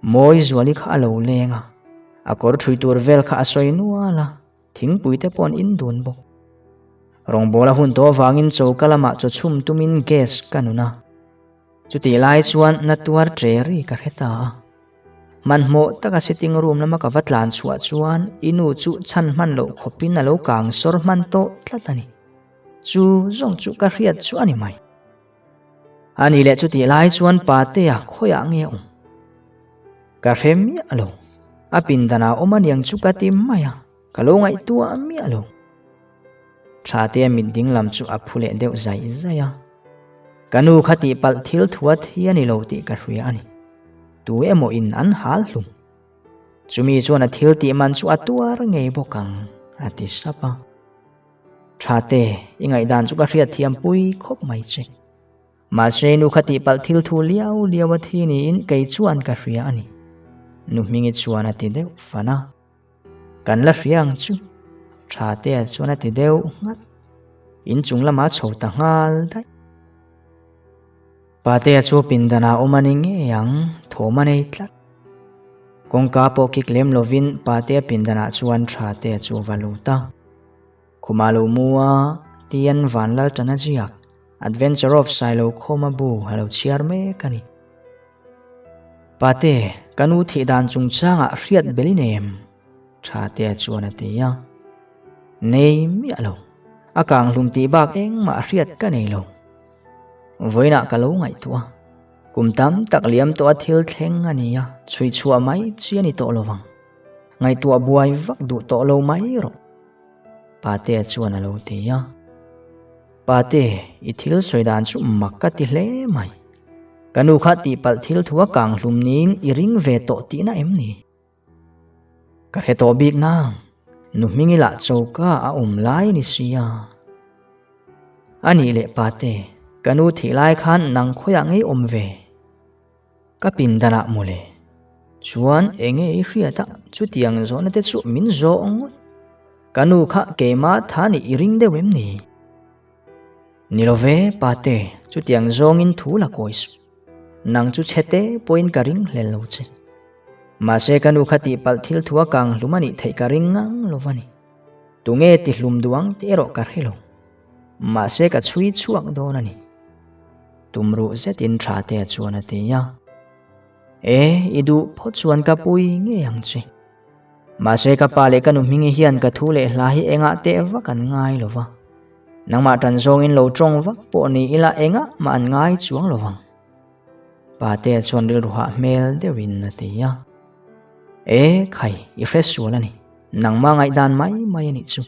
Mawi Zuali kha a lo leng a, a kawr thui tur vel kha a sawi nual a, thingpui te pawh an in dun bawk. Rawngbawla hun tawh avangin choka lamah chaw chhum tumin gas ka nun a. Chutih lai chuan na tuar ṭe ri ka hre ta a. Hmanhmawh taka sitting room lama ka va tlan chhuah chuan i nu chu chhan hman loh khawpin a lo kang sawr hman tawh tlat a ni. Chu zawng chu ka hriat chu a ni mai. A ni leh chutih lai chuan Patea khawiah nge awm? Ka hre miah lo. A pindanah awm aniang chu ka ti mai a, ka lo ngaihtuah miah lo. Thatea mit dinglam chu a phu leh deuh zaih zaih a. Ka nu kha tihpalh thil thua thi a ni lo tih ka hria a ni. Tu emaw in an hal hlum. Chumi chuan a thil tih man chu a tuar ngei bawk ang, a ti sap a. Thate, i ngaihdan chu ka hriat thiam pui khawp mai che. Mahse nu kha tihpalh thil thu liau liau a thi niin kei chuan ka hria a ni. Nu Hmingi chuan a ti deuh fan a. Kan la hria ang chu, Thatea chuan a ti deuh nghat. Inchung lamah chho ta nghal daih. Patea chu pindanah awm a ni ngei ang, thawm a nei tlat. Kawngka pawh kik lem lovin Patea pindanah chuan Thatea chu a va lut a. Khumah lo mu a, tian Vanlalṭana ziak, Adventure of Sailokhawma bu a lo chhiar mek a ni. Pate, ka nu thih dan chungchangah hriat belin em? Thatea chuan a ti a. Nei miah lo. A kang hlum tih bak engmah hriat ka nei lo. Vawiinah ka lo ngaihtuah a. Kum tam tak liam tawh a thil thleng a ni a, chhui chhuah mai chi a ni tawh lo vang. Ngaihtuah buai vak duh tawh lo mai rawh. Patea chuan a lo ti a. Pate, i thil sawi dan chu mak ka ti hle mai. Ka nu kha tihpalh thil thu a kang hlum niin i ring ve tawh tihna em ni? Ka hre tawh bik nang, nu hming ila choka a awm lai ni sia. A nih leh pate, ka nu thih lai khan nang khawiah ngei awm ve? Ka pindanah mawle. Chuan enge i hriat a, chutiang zawhna te chu min zawh ngawt. Ka nu kha keimah tha nih i ring deuh em ni? Ni lo ve, pate, chutiang zawngin thu la kawi suh. Nang chu chhe te pawhin ka ring hlel lo che. Mahse ka nu kha tihpalh thil thu a kang hlum a nih theih ka ring ngang lo va ni. Tunge ti hlum duh ang tih erawh ka hre lo. Mahse ka chhui chhuak dawn a ni. Tum ruh zetin Thatea chuan a ti a. E, i duh phawt chuan ka pui ngei ang che. Mahse ka pa leh ka nu hmingi hian ka thu leh hla hi engah teh vak an ngai lo va. Nangmah tan zawngin lo tawng vak pawh ni ila engah mah an ngai chuang lo vang. Patea chuan rilru hah hmel deuhin a ti a. E khai, i hre sual a ni. Nangmah ngaihdan mai mai a nih chu.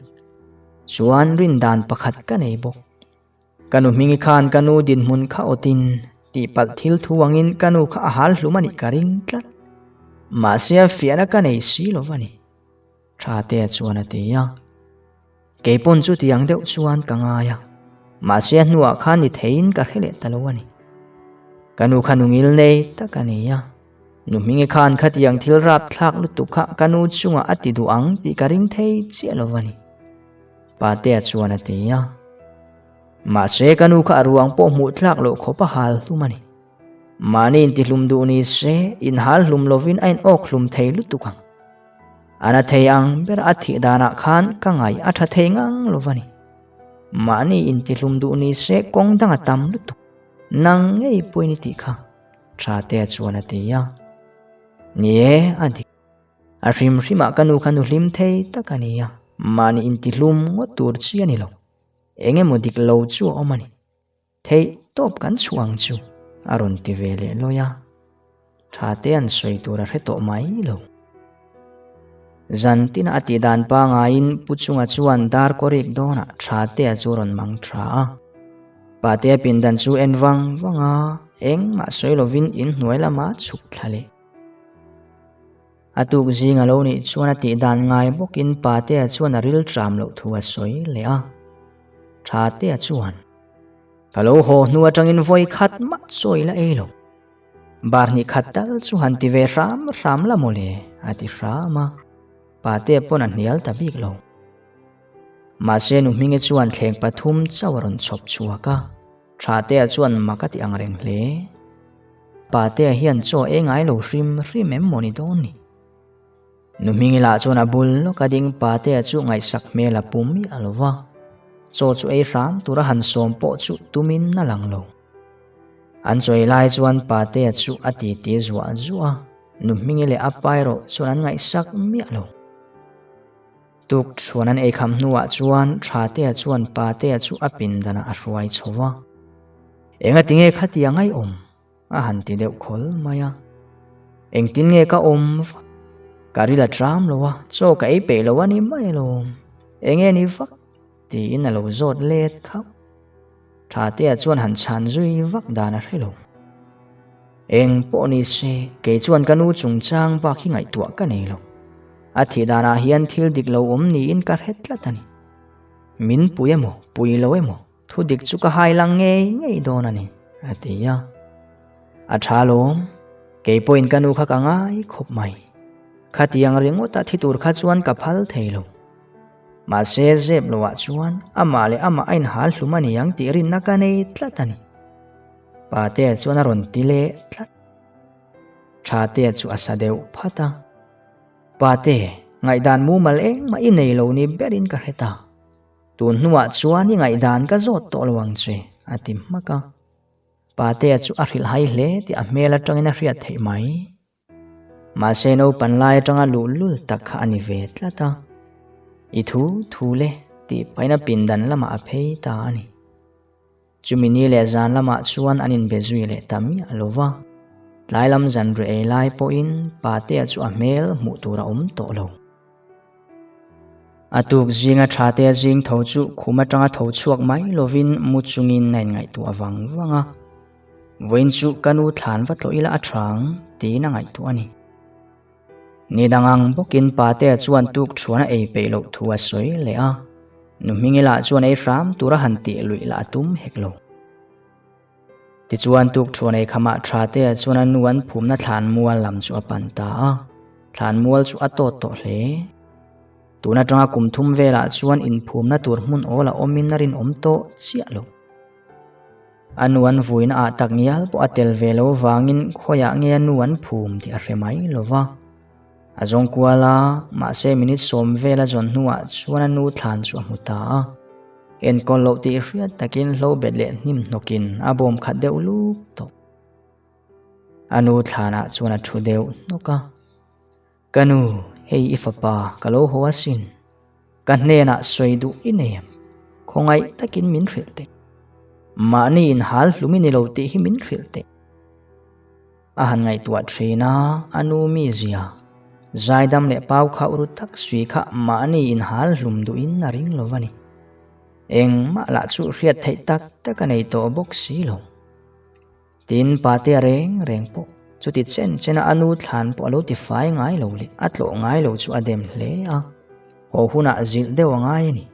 Chuan rindan pakhat ka nei bawk. Ka nu hmingi khan ka nu dinhmun kha awtin tihpalh thil thu angin ka nu kha a hal hlum a nih ka ring tlat. Mahse a fiahna ka nei si lo va ni. Thatea chuan a ti a. Kei pawn chu tiang deuh chuan ka ngai a. Mahse a hnuah khan ni theiin ka hre leh ta lo a ni. Ka nu kha nungil nei tak a ni a. Nu hmingi khan khatiang thil rapthlak lutuk kha ka nu chungah a ti duh ang tih ka ring thei chiah lo va ni. Patea chuan a ti a. Mahse ka nu kha a ruang pawh hmuh tlak loh khawp a hal hlum a ni. Mahni intihlum duh ni se, inhal hlum lovin a inawk hlum thei lutuk ang. A na thei ang ber a thih danah khan ka ngaih a tha thei ngang lo va ni. Mahni intihlum duh ni se kawng dang a tam lutuk. Nang ngei pawhin i tih kha, Thatea chuan a ti a. Ni e, a dik. A hrim hrimah ka nu kha nu hlim thei tak a ni a, mahni intihlum ngawt tur chi a ni lo. Eng emaw dik lo chu a awm a ni. Theih tawp kan chhuah ang chu, a rawn ti ve leh lawi a. Tha te an sawi tur a hre tawh mai lo. Zan tina a tih dan pangaiin Pu Chunga chuan dar kawrik dawnah Tha te a chu rawn mang tha a. Patea pindan chu en vang vang a, engmah sawi lovin inhnuai lamah chhuk thla leh. A tuk zing a lo nih chuan a tih dan ngai bawkin Patea chuan a ril tram loh thu a sawi leh a. Thatea chuan, Ka lo haw hnu atangin vawi khat mah sawi la ei lo. Bar hnih khat tal chu han ti ve hram hram la mawle, a ti hram a. Patea pawn a hnial ta bik lo. Mahse nu Hmingi chuan thleng pathum chauh a rawn chhawp chhuak a. Thatea chuan mak a ti ang reng hle. Patea hian chaw ei ngai lo hrim hrim em maw ni dawn ni? Nu Hmingi lah chuan a bul lawk a ding Patea chu ngaihsak hmel a pu miah lo va, chaw chu ei hram tura han sawm pawh chu tumin a lang lo. An chawi lai chuan Patea chu a titi zuah zuah a, Nu Hmingi leh a pa erawh chuan an ngaihsak miah lo. Tuk chuan an eikham hnuah chuan Thatea chuan Patea chu a pindanah a hruai chho va. Engati nge khatia ngaihawm? a han ti deuh khawl mai a. Engtin nge ka awm va? Ka ril a tram lo a, chaw ka ei peih lo a ni mai alawm. Enge ni vak? Tiin a lo zawt let khauh. Thatea chuan han chhan zui vak dan a hre lo. Eng pawh ni se, kei chuan ka nu chungchang bak hi ngaihtuah ka nei lo. A thih danah hian thil dik lo awm niin ka hre tlat a ni. Min pui emaw, pui lo emaw, thu dik chu ka hai lang ngei ngei dawn a ni, a ti a. A tha lawm, kei pawhin ka nu kha ka ngai khawp mai. Khatiang ringawta thi tur kha chuan ka phal thei lo. Mahse zep loah chuan amah leh amah a inhal hlum a ni ang tih rinna ka nei tlat a ni. Patea chuan a rawn ti leh tlat. Thatea chu a sa deuh phat a. Pate, ngaihdan mumal engmah i nei lo ni berin ka hre ta. Tun hnuah chuan i ngaihdan ka zawt tawh lo ang che, a ti hmak a. Patea chu a hrilhhai hle tih a hmel atangin a hriat theih mai. Mahse naupan lai atanga luhlul tak kha a ni ve tlat a, i thu thu le tih pahin a pindan lamah a phei ta a ni. Chumi ni leh zan lamah chuan an inbe zui leh ta miah lo va, tlai lam zan reh ei lai pawhin Patea chu a hmel hmuh tur a awm tawh lo. A tuk zinga Thatea zing tho chu khum atanga tho chhuak mai lovin mu chungin a inngaihtuah vang vang a. Vawiin chu ka nu thlan va tlawh ila a tha ang tiin a ngaihtuah a ni. Ni dang ang bawkin Patea chuan tuk thuan a ei peih loh thu a sawi leh a, nu Hmingi lah chuan ei hram tura han tih luih lah a tum hek lo. Tichuan tuk thuan ei khamah Thatea chuan a nu an phumna thlan mual lam chu a pan ta a, thlan mual chu a tawt tawh hle. Tun atanga kum thum velah chuan inphumna tur hmun awl a awmin a rinawm tawh chiah lo. A nu an vuina ah tak ngial pawh a tel ve lo vangin khawiah nge a nu an phum tih a hre mai lo va. A zawng kual a, mahse minute sawm vel a zawn hnuah chuan a nu thlan chu a hmu ta a. Enkawl loh tih hriat takin hlo bet leh hnim hnawkin a bawm khat deuh luk tawh. A nu thlanah chuan a thu deuh hnawk a. Ka nu, hei i fapa ka lo haw asin. Ka hnenah sawi duh i nei em? Khawngaih takin min hrilh teh. Mahni inhal hlum i ni lo tih hi min hrilh teh. A han ngaihtuah thin a, a nu mizia, zaidam leh pau kha uru tak sui kha mahni inhal hlum duhin a ring lo a ni. Engmah lah chu hriat theih tak tak a nei tawh bawk si lo. Tin, Patea reng reng pawh chuti chen chena a nu thlan pawh a lo ti fai ngai lo leh a tlawh ngai lo chu a dem hle a, haw hunah zilh deuh a ngai a ni.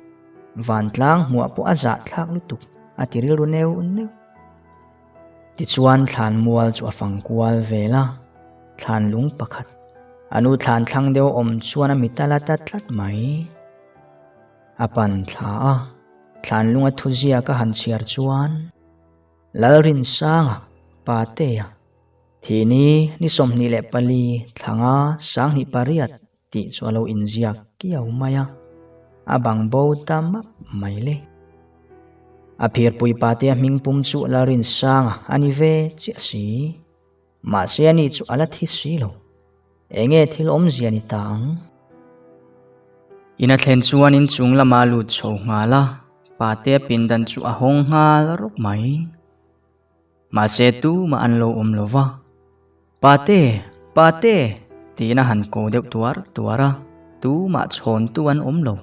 Vantlang hmuah pawh a zah thlak lutuk, a ti rilru neuh neuh. Tichuan thlan mual chu a fang kual vel a, thlan lung pakhat, a nu thlan thlang deuh awm chuan a mit a la ta tlat mai. A pan thla a, thlan lunga thuziak a han chhiar chuan, Lalrinsanga, Patea, Thihni ni 24 thlanga 28 tih chu a lo inziak kiau mai a, a bang bo ta map mai le. A phirpui Patea hming pum chu Lalrinsanga a ni ve chiah si. Mahse ani chu a la thi si lo. Enge thil awmzia ni ta ang? In a thlen chuan inchung lama lut chho nghal a, Patea pindan chu a hawng nghal rawk mai. Mahse tumah an lo awm lo va. Pate! Pate! tiin a han ko deuh tuar tuar a, tumah chhawntu an awm lo.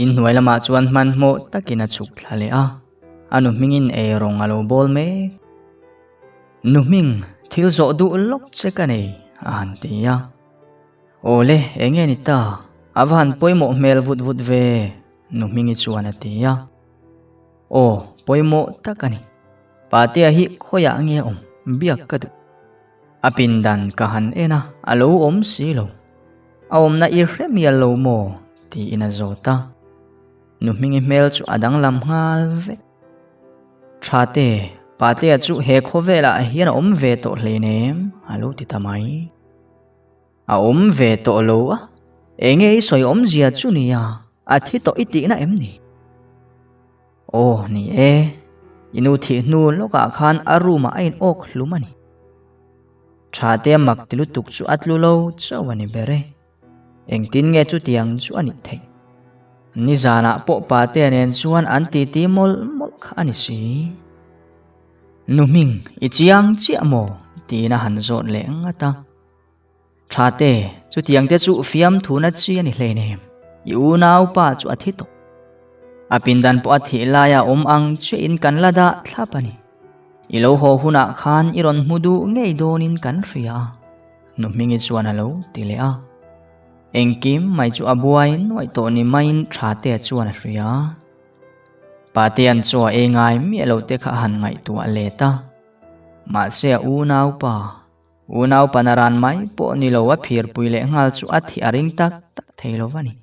Inhnuai lamah chuan hmanhmawh takin a chhuk thla leh a, a nu hmingin eirawng a lo bawl mek. Nu hming, thil zawh duh lawk che ka nei, a han ti a. Awle, eng nge ni ta? A va han pawimawh hmel vut vut ve, nu hmingi chuan a ti a. Aw, pawimawh tak a ni. Patea hi khawiah nge a awm? Biak ka duh. A pindan ka han en a, a lo awm si lo. A awmna i hre mial lo maw? tiin a zawt a. Nu hmingi hmel chu a danglam nghal vek. Thate, Patea chu he khawvelah hian a awm ve tawh hleinem, a lo ti ta mai. A awm ve tawh lo a, enge i sawi awmzia chu nia, a thi tawh i tihna em ni? Aw, ni e, i nu thih hnu lawkah khan a room ah a in awk hlum a ni. Thate mak ti lutuk chu a tlu lo chauh a ni ber e. Engtin nge chutiang chu a nih theih? Nizanah pawh Patea nen chuan an titi mawlh mawlh kha a ni si. Nu hming, i chiang chiah maw? tiin a han zawt leh ngat a. Thate, chutiang te chu fiamthuna chi a ni hleinem. I unaupa chu a thi tawh. A pindan pawh a thih laia awm ang chiahin kan la dah thlap a ni. I lo haw hunah khan i rawn hmu duh ngei dawnin kan hria a, Nu Hmingi chuan a lo ti leh a. Engkim mai chu a buai nuaih tawh ni maiin Thatea chuan a hria. Patea'n chaw a ei ngai miah lo te kha a han ngaihtuah let a. Mahse a unaupa, unaupa naran mai pawh ni lo a phirpui leh nghal chu a thih a ring tak tak thei lo va ni.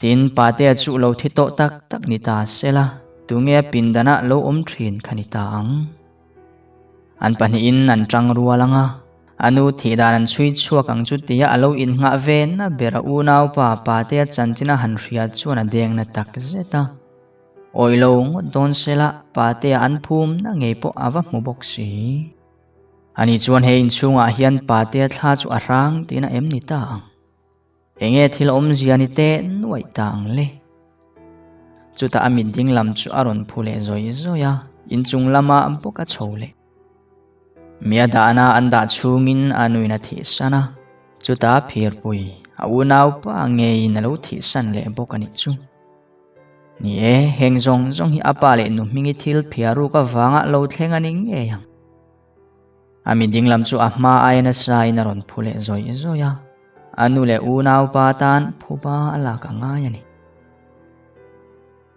Tin, Patea chu lo thi tawh tak tak ni ta sela, tunge a pindanah lo awm thin kha ni ta ang. An pahnihin an tang rual ang a, a nu thih dan an chhui chhuak ang chu tia a lo innghah ve na ber a unaupa Patea chanchin a han hria chuan a deng na tak zet a. Awih lo ngawt dawn sela Patea an phum na ngei pawh a va hmu bawk si. Ani chuan he inchhungah hian Patea thla chu a hrang tihna em ni ta ang. Enge thil awmzia ni teh nuaih ta ang le? Chutah a mit ding lam chu a rawn phu leh zawih zawih a, inchung lama bawk a chho leh. Mi a dahna an dah chhungin a nuin a thihsan a, chutah phirpui a unaupa ngeiin a lo thihsan leh bawk a nih chu. Ni e, heng zawng zawng hi a pa leh nu hmingi thil phiaruk avanga lo thleng a ni ngei ang. A mi dinglam chu a hma aia nasa in a rawn phu leh zawih zawih a, a nu leh unaupa tan phuba a lak a ngai a ni.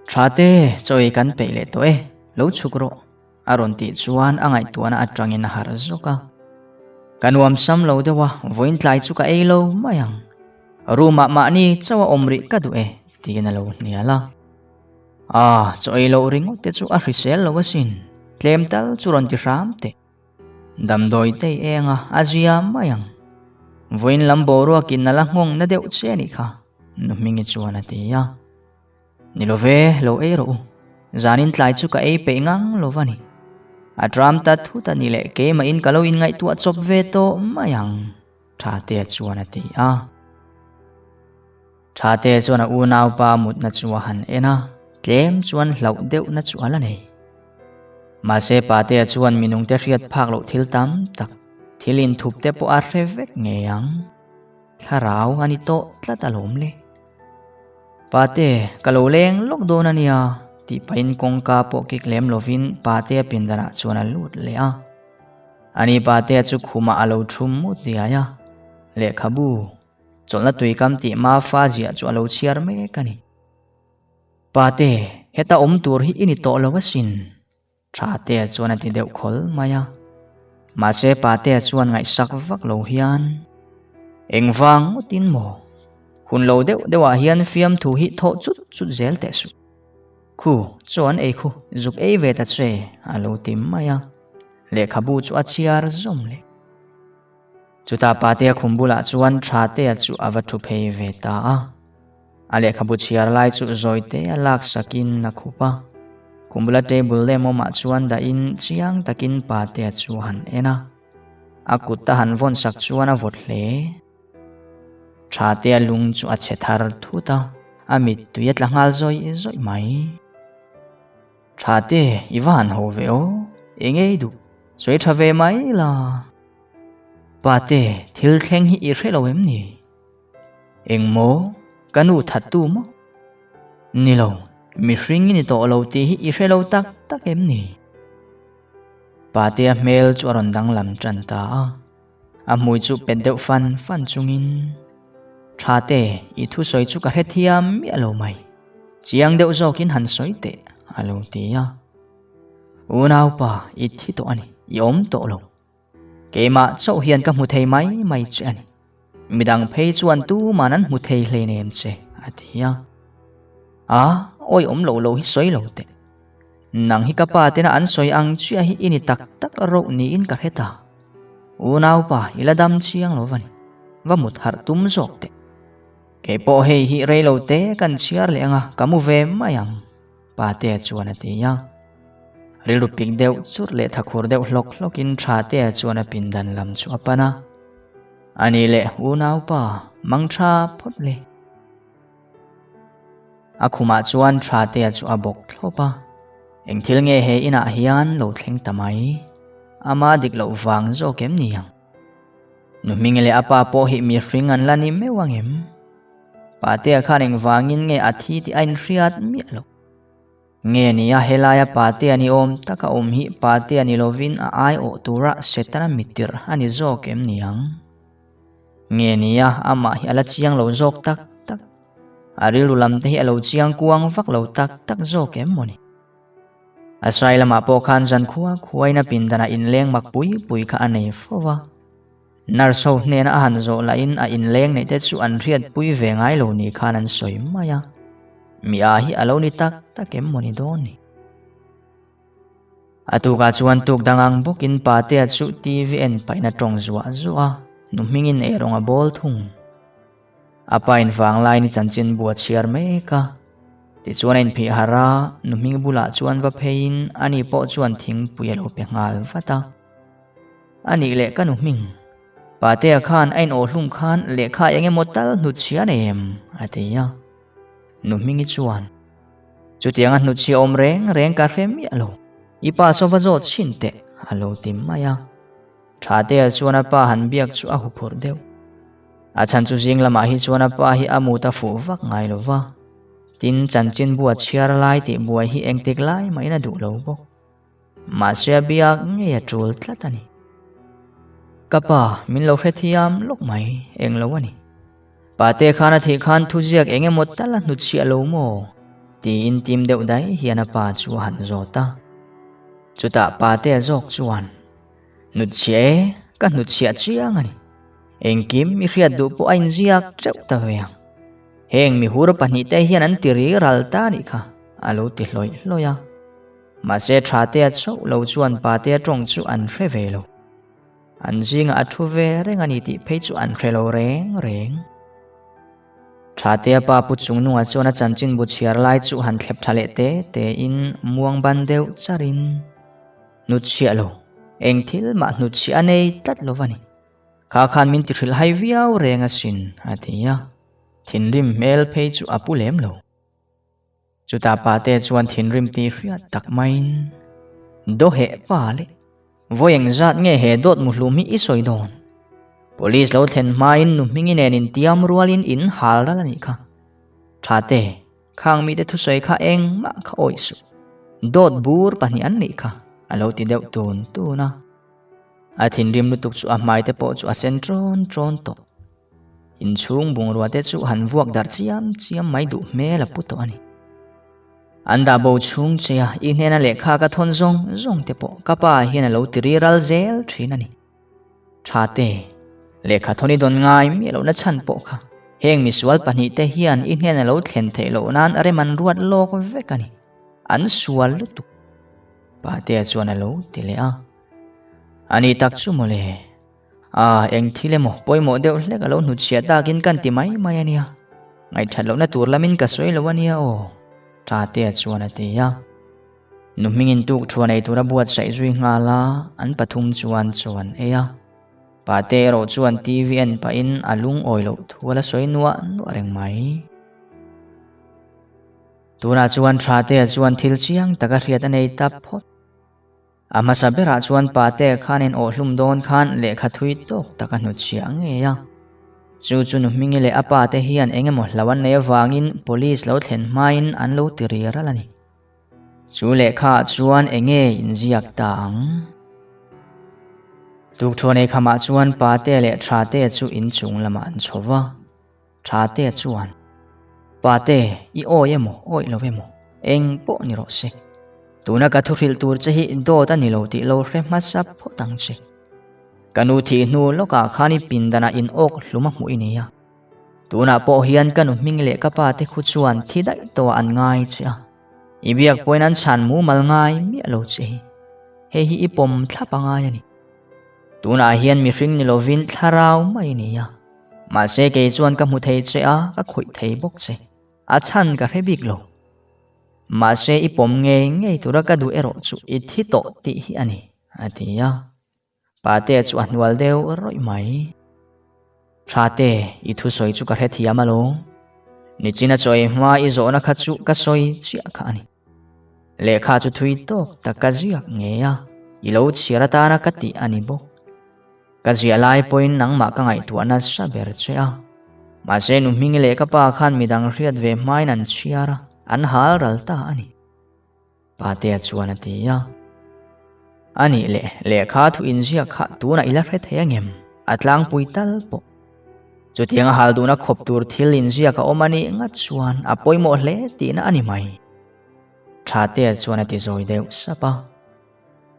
Tha te, chaw ei kan peih leh tawh e, lo chhuk rawh, a rawn tih chuan a ngaihtuahna atangin a harh zawk a. Ka nuam sam lo deuh a, vawiin tlai chu ka ei lo mai ang. Room ah mahni chaw a awm rih ka duh e, tiin a lo hnial a. Ah, chaw ei loh ringawt te chu a hrisel lo asin, tlem tal chu rawn ti hram teh. Damdawi te i eng a, a zia mai ang. Vawiin lam boruakin a la nghawng na deuh che anih kha, Nu Hmingi chuan a ti a. Ni lo ve, lo ei rawh u. Zanin tlai chu ka ei peih ngang lo va ni. A tram ta thut a ni leh keimahin ka lo inngaihtuah chawp ve tawh mai ang, Thatea chuan a ti a. Thate chuan a unaupa mutna chu a han en a, tlem chuan hlauh deuhna chu a la nei. Mahse Patea chuan minungte hriat phak loh thil tam tak, thil inthup te pawh a hre vek ngei ang. Thlarau a ni tawh tlat alawm le. Pate, ka lo leng lawk dawn a nia, tih pahin kawngka pawh kik lem lovin Patea pindanah chuan a lut leh a. Ani Patea chu khumah a lo thum mut diai a, lehkhabu, Chawlhna tuikam tih Mafa ziah chu a lo chhiar mek a ni. Pate, heta awm tur hi i ni tawh lo asin, Thatea chuan a ti deuh khawl mai a. Mahse Patea chuan ngaihsak vak lo hian, Engvang ngawtin maw? Hun lo deuh deuhah hian fiamthu hi thawh chut chut zel teh suh. Khu, chaw an ei khu, zuk ei ve ta che, a lo ti mai a. Lehkhabu chu a chhiar zawm leh. Chutah Patea khum bulah chuan Thatea chu a va thu phei ve ta a. A lehkhabu chhiar lai chu zawite a laksakin a khup a. Khum bula table lem awmah chuan dahin chiang takin Patea chu a han en a. A kut a han vawnsak chuan a vawt hle. Thatea lung chu a chhe thar thut a, a mittui a tla nghal zawih zawih mai. Thate, i va han ho ve aw, eng ei duh, sawi tha ve mai la. Pate, thil thleng hi i hre lo em ni? Eng maw? Ka nu that tu maw? Ni lo, mihring i ni tawh lo tih hi i hre lo tak tak em ni? Patea hmel chu a rawn danglam tan ta a, a hmui chu pet deuh fan fan chungin, Thate, i thusawi chu ka hrethiam miah lo mai. Chiang deuh zawkin han sawi teh, a lo ti a. Unaupa, i thi tawh a ni, i awm tawh lo. Keimah chauh hian ka hmu thei mai mai che a ni. Midang phei chuan tuman an hmu thei hleinem che, a ti a. A, awi awm lo lo hi sawi lo teh. Nang hi ka pa tena an sawi ang chiah hi i ni tak tak rauh niin ka hre ta. Unaupa, i la dam chiang lo va ni. Va mut harh tum zawk teh. Kei pawh hei hi rei lo te kan chhiar leh ang a, ka mu ve mai ang. Patea chuan a ti a. Rilru pik deuh churh leh thakhur deuh hlawk hlawkin Thatea chuan a pindan lam chu a pan a. A ni leh unaupa, mang tha phawt le. A khumah chuan Thatea chu a bawk thlawp a. Eng thil nge he inah hian lo thleng ta mai? Ama dik loh vang zawk em ni ang? Nu Hmingi leh a pa pawh hi mihring an la ni meuh ang em? Patea khan engvangin nge a thi tih a inhriat miah lo. Nge ni a helaia Patea ni awm taka awm hi Patea ni lovin a aiawh tura Setana mitirh a ni zawk em ni ang? Nge ni a amah hi a la chiang lo zawk tak tak? A rilru lam te hi a lo chiang kuang vak lo tak tak zawk em maw ni? A sai lamah pawh khan zan khua khuain a pindanah inleng mak pui pui kha a nei fo va. Nurse ho hnena a han zawh lahin a inleng neih te chu an hriatpui ve ngai lo ni khan an sawi mai a. Mi a hi a lo ni tak tak em maw ni dawn ni? A tukah chuan tuk dang ang bawkin Patea chu TV en paihna tawng zuah zuah a, nu hmingin eirawng a bawl thung. A pa in vanglain i chanchin bu a chhiar mek a. Tichuan a inphih harh a, nu hming bulah chuan va pheiin ani pawh chuan thingpui a lo pe nghal vat a. A nih leh ka nu hming. Patea khan a inawhhlum khan lehkha eng emaw tal hnutchhia nei em? a ti a. Nu hmingi chuan, Chutianga hnutchhia awm reng reng ka hre miah lo. I pa saw va zawt chhin teh, a lo ti mai a. Thatea chuan a pa han biak chu a huphurh deuh. A chhan chu zing lamah hi chuan a pa hi a mut a fuh vak ngai lo va. Tin, chanchinbu a chhiar lai tih buai hi engtik lai mahin a duh lo bawk. Mahse a biak ngei a tul tlat a ni. Ka pa, min lo hrethiam lawk mai, eng lo a ni. Pate khan a thih khan thuziak eng emaw tal a hnutchhiah lo maw? Tiin tim deuh daih hian a pa chu a han zawt a. Chutah pate a zawk chuan, Hnutchhiah e, ka hnutchhiah chiang a ni. Engkim i hriat duh pawh a inziak teuh ta ve ang. Heng mihur pahnihte hian an ti ri ral ta a nih kha, a lo ti hlawih hlawih a. Mahse Thatea chauh lo chuan Patea tawng chu an hre ve lo. An zingah a thu ve reng a ni tih phei chu an hre lo reng reng. Thatea pa pu chungnungah chuan a chanchinbu chhiar lai chu han thlep tha leh te tein muang ban deuh charin, Hnutchhiah lo, eng thil mah hnutchhiah a nei tlat lo va ni. Kha khan min ti hrilh hai viau reng asin, a ti a. Thinrim hmel phei chu a pu lem lo. Chutah pate chuan thinrim tih hriat tak maiin, Dawheh pa le, vawi engzat nge he dawt muhlum hi i sawi dawn? Police lo thlen hmain nu hmingi nen intiam rualin in hal ral a nih kha. Thate, khang mite thusawi kha engmah kha awih suh. Dawt bur pahnih an nih kha, a lo ti deuh tun tun a. A thinrim lutuk chu a hmaite pawh chu a sen ṭawn ṭawn tawh. Inchhung bungrua te chu han vuak darh chiam chiam mai duh hmel a pu tawh a ni. An dah bo chhung che a, i hnena lehkha ka thawn zawng zawng te pawh ka pa hian a lo ti ri ral zel thin a ni. Tha te, lehkha thawn i dawn ngai miah lohna chhan pawh kha heng misual pahnih te hian i hnena lo thlen theih loh nan rem an ruat lawk vek a ni. An sual lutuk. Patea chuan a lo ti leh a. A ni tak chu mawle. A, eng thil emaw pawimawh deuh hlek a lo hnutchhiah takin kan ti mai mai a nia. Ngaihthat lohna tur lamin ka sawi lo a nia aw, Ṭatea chuan a ti a. Nu hmingin tuk thuan ei tura buatsaih zui nghal a, an pathum chuan chaw an ei a. Pate erawh chuan TV en pahin a lungawi loh thu a la sawi nuah nuah reng mai. Tunah chuan Ṭhatea chuan thil chiang taka hriat a nei ta phawt. A hmasa berah chuan pate khan in awhhlum dawn khan lehkha thui tawk tak a hnutchhiah ngei a. Chu chu nu Hmingi leh a pate hian eng emaw hlo an nei avangin police lo thlen hmain an lo ti ri ral a ni. Chu lehkhaah chuan eng nge inziak ta ang? Tukthuan eikhamah chuan pate leh Thate chu inchung lamah an chho va. Thate chuan, Pate, i awi emaw, awih lo emaw, eng pawh ni rawh se. Tuna ka thuhrilh tur che hi dawt a ni lo tih lo hre hmasa phawt ang che. Ka nu thih hnu lawkah khan i pindanah in awk hlum a hmuh i nei a. Tunah pawh hian ka nu hming leh ka pa te khu chuan thi daih tawhah an ngai che a. I biak pawhin an chhan mumal ngai miah lo che hi. Hei hi i pawm thlap a ngai a ni. Tunah hian mihring ni lovin thlarau mai i ni a. Mahse kei chuan ka hmu thei che a, ka khawih thei bawk che. A chhan ka hre bik lo. Mahse i pawm ngei ngei tura ka duh erawh chu i thi tawh tih hi a ni, a ti a. Patea chu a hnual deuh rawih mai. Thate, i thusawi chu ka hrethiam alawm. Nichina chaw ei hma i zawhna kha chu ka sawi chiah kha a ni. Lehkha chu thui tawk tak ka ziak ngei a, i lo chhiar atana ka tih a ni bawk. Ka ziah lai pawhin nangmah ka ngaihtuah nasa ber che a. Mahse nu Hmingi leh ka pa khan midang hriat ve hmain an chhiar a, an hal ral ta a ni. Patea chuan a ti a. A nih leh, lehkha thu inziak kha tunah i la hre thei angem? A tlangpui tal pawh. Chutiang a hal duhna khawp tur thil inziak a awm a nih ngat chuan a pawimawh hle tihna a ni mai. Thatea chuan a ti zawi deuh sap a.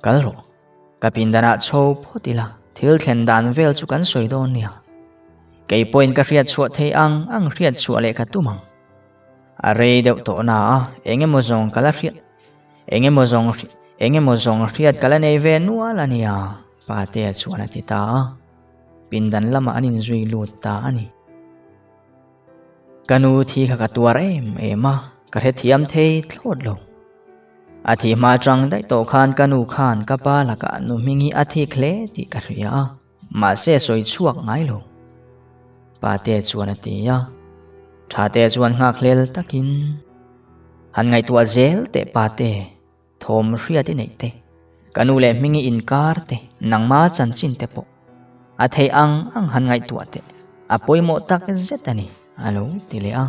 Kal rawh, ka pindanah chho phawt ila, thil thlen dan vel chu kan sawi dawn nia. Kei pawhin ka hriat chhuah thei ang ang hriat chhuah leh ka tum ang. A rei deuh tawh na a, eng emaw zawng ka la hriat, eng emaw zawng, eng emaw zawng hriat ka la nei ve nual a nia, Patea chuan a ti ta a. Pindan lamah an inzui lut ta a ni. Ka nu thi kha ka tuar em em a, ka hrethiam thei thlawt lo. A thih hma atang daih tawh khan ka nu khan ka pa lakah nu hming hi a thik hle tih ka hria a, mahse sawi chhuak ngai lo. Pate chuan a ti a, Thate chuan nghakhlel takin, Han ngaihtuah zel teh Pate, thawm hriat i neih te, ka nu leh hming i inkar te, nangma chanchin te pawh a theih ang ang han ngaihtuah teh, a pawimawh tak zet a ni, a lo ti leh a.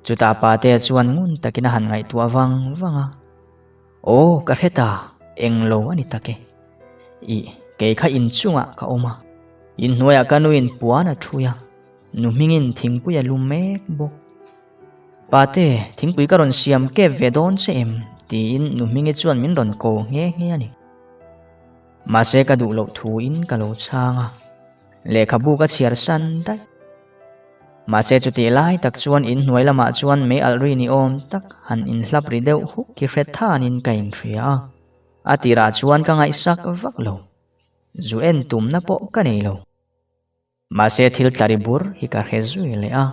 Chutah Patea chuan ngun takin a han ngaihtuah vang vang a, Aw, ka hre ta, englo a ni tak e. Ih, kei kha inchungah ka awm a, inhnuaiah ka nuin puan a ṭhui a, nu hmingin thingpui a lum mek bawk. Pate, thingpui ka rawn siam kep ve dawn che em? tiin nu hmingi chuan min rawn ko nghe nghe a ni. Mahse ka duh loh thuin ka lo chhang a, lehkhabu ka chhiar san daih. Mahse chutih lai tak chuan in hnuai lamah chuan mei alh ri ni awm tak han inhlap ri deuh huk hi hre thanin ka inhria a, a tirah chuan ka ngaihsak vak lo. Zu en tumna pawh ka nei lo. Mahse thil tla ri bur hi ka hre zui leh a.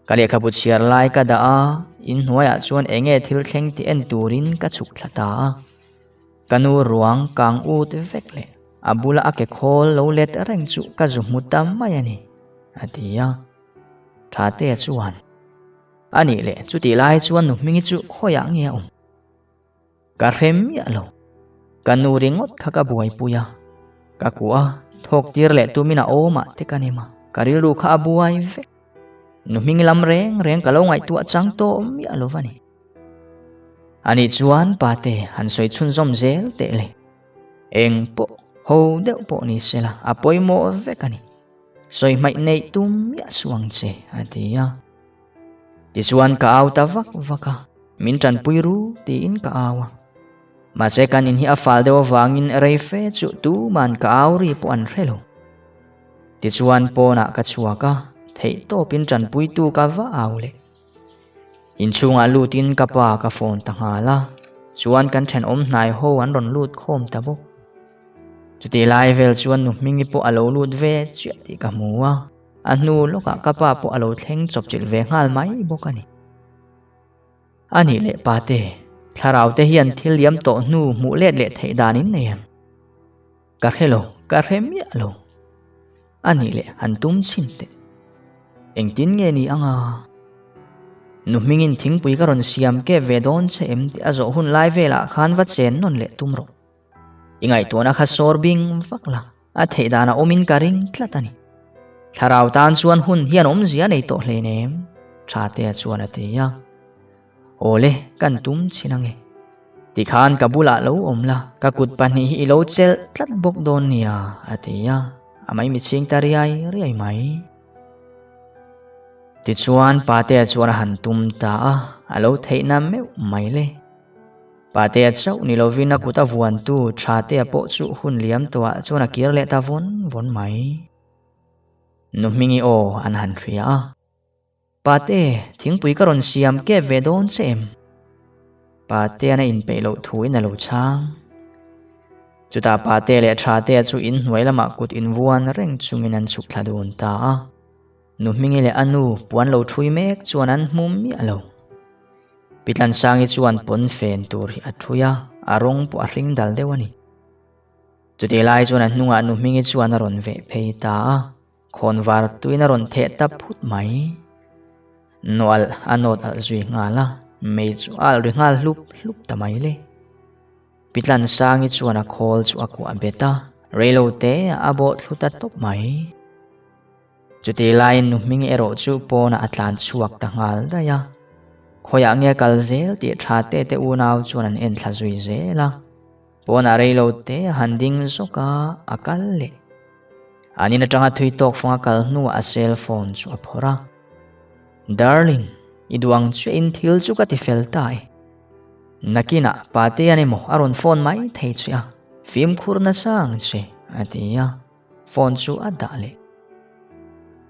Ka lehkhabu chhiar lai ka dah a, in hnuaiah chuan eng nge thil thleng tih en turin ka chhuk thla ta a. Ka nu ruang kang ut vek leh a bula a ke khawl lo let reng chu ka zu hmu ta mai a ni, a ti a. Thatea chuan, A nih leh, chutih lai chuan nu hmingi chu khawiah nge a awm? Ka hre miah lo. Ka nu ringawt kha ka buaipui a. Ka kuah a, thawk tir leh tumin a awmah te ka nem a, ka rilru kha a buai vek. Nu hming lam reng reng ka lo ngaihtuah chang tawh miah lo va ni. Ani chuan pate han sawi chhunzawm zel teh le. Eng pawh ho deuh pawh ni sela a pawimawh vek a ni. Sawi hmaih neih tum miah suh ang che a ti a. Tichuan ka au ta vak vak a, min tanpui ru tiin ka au a. Mahse kan in hi a fal deuh avangin rei fe chu tuman ka au ri pawh an hre lo. Tichuan pawnah ka chhuak a, theih tawpin tanpuitu ka va au leh. Inchhungah lutin ka pa ka phone ta nghal a, chuan kan thenawm hnai ho an rawn lut khawm ta bawk. Chutih lai vel chuan nu Hmingi pawh a lo lut ve chiah tih ka hmu a, a hnu lawkah ka pa pawh a lo thleng chawpchilh ve nghal mai bawk a ni. A nih leh pate, thlarau te hian thil liam tawh hnu hmuh let leh theih dan in nei em? Ka hre lo, ka hre miah lo. A nih leh han tum chhin teh. Engtin nge ni anga? Nu hmingin thingpui ka rawn siam kep ve dawn che em tih a zawh hun lai velah khan va chen nawn leh tum rawh. I ngaihtuahna kha sawr bing vak la, a theih dan a awmin ka ring tlat a ni. Thlarau tan chuan hun hian awmzia a nei tawh hleinem, Thatea chuan a ti a. Awle, kan tum chhin ange. Tikhan ka bulah lo awm la, ka kut pahnih hi i lo chelh tlat bawk dawn nia, a ti a, a maimi chhing ta riai riai mai. Tichuan Patea chuan a han tum ta a, a lo theihna meuh mai le. Patea chauh ni lovin a kut a vuantu Thatea pawh chu hun liam tawhah chuan a kir leh ta vawn vawn mai. Nu Hmingi aw an han hria a. Pate, thingpui ka rawn siam kep ve dawn che em? Patean a inpeih loh thuin a lo chhang. Chutah Pate leh Thatea chu inhnuai lamah kut invuan reng chungin an chhuk thla dun ta a. Nu Hmingi leh a nu puan lo thui mek chuan an hmu miah lo. Pi Tlansangi chuan pawn fen tur hi a thui a, a rawng pawh a hring dal deuh a ni. Chutih lai chuan a hnungah Nu Hmingi chuan a rawn veh phei ta a. Khawnvar tuin a rawn theh ta phut mai. Nawalh a nawt alh zui nghal a, mei chu a alh ri nghal hlup hlup ta mai le. Pi Tlansangi chuan a khawl chu a kuah bet a, reilo te a bawh thlu ta tawp mai. Chutih laiin nu hming erawh chu pawnah a tlan chhuak ta nghal daih a. Khawiah nge kal zel tih tha te te unau chuan an en thla zui zel a. Pawnah rei lo te a han ding zawk a, a kal leh. An in atanga thui tawk fanga kal hnuah a cell phone chu a phawrh a. Darling, i duh ang chiahin thil chu ka ti fel ta e. Nakinah Patean emaw a rawn phone mai thei che a, fimkhur nasa ang che, a ti a. Phone chu a dah leh.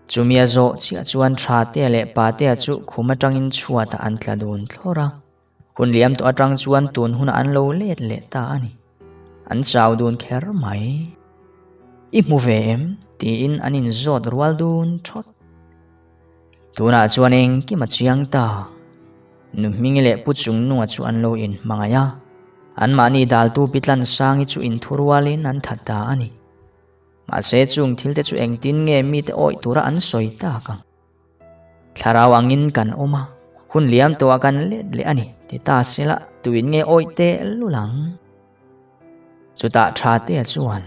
Chumi a zawh chiah chuan Thatea leh Patea chu khum atangin chhuatah an tla dun thlawr a. Hun liam tawh atang chuan tun hunah an lo let leh ta a ni. An chau dun kher mai. I hmu ve em? tiin an inzawt rual dun thawt. Tunah chuan engkim a chiang ta. Nu Hmingi leh Pu Chungnunga chu an lo inhmangaih a. Anmahni daltu Pi Tlansangi chu inthurualin an that ta a ni. Mahse chung thilte chu engtin nge mite awih tura an sawi tak ang? Thlarau angin kan awm a, hun liam tawhah kan let leh a ni ti ta sela tuin nge awih teh lul ang? Chutah Thatea chuan,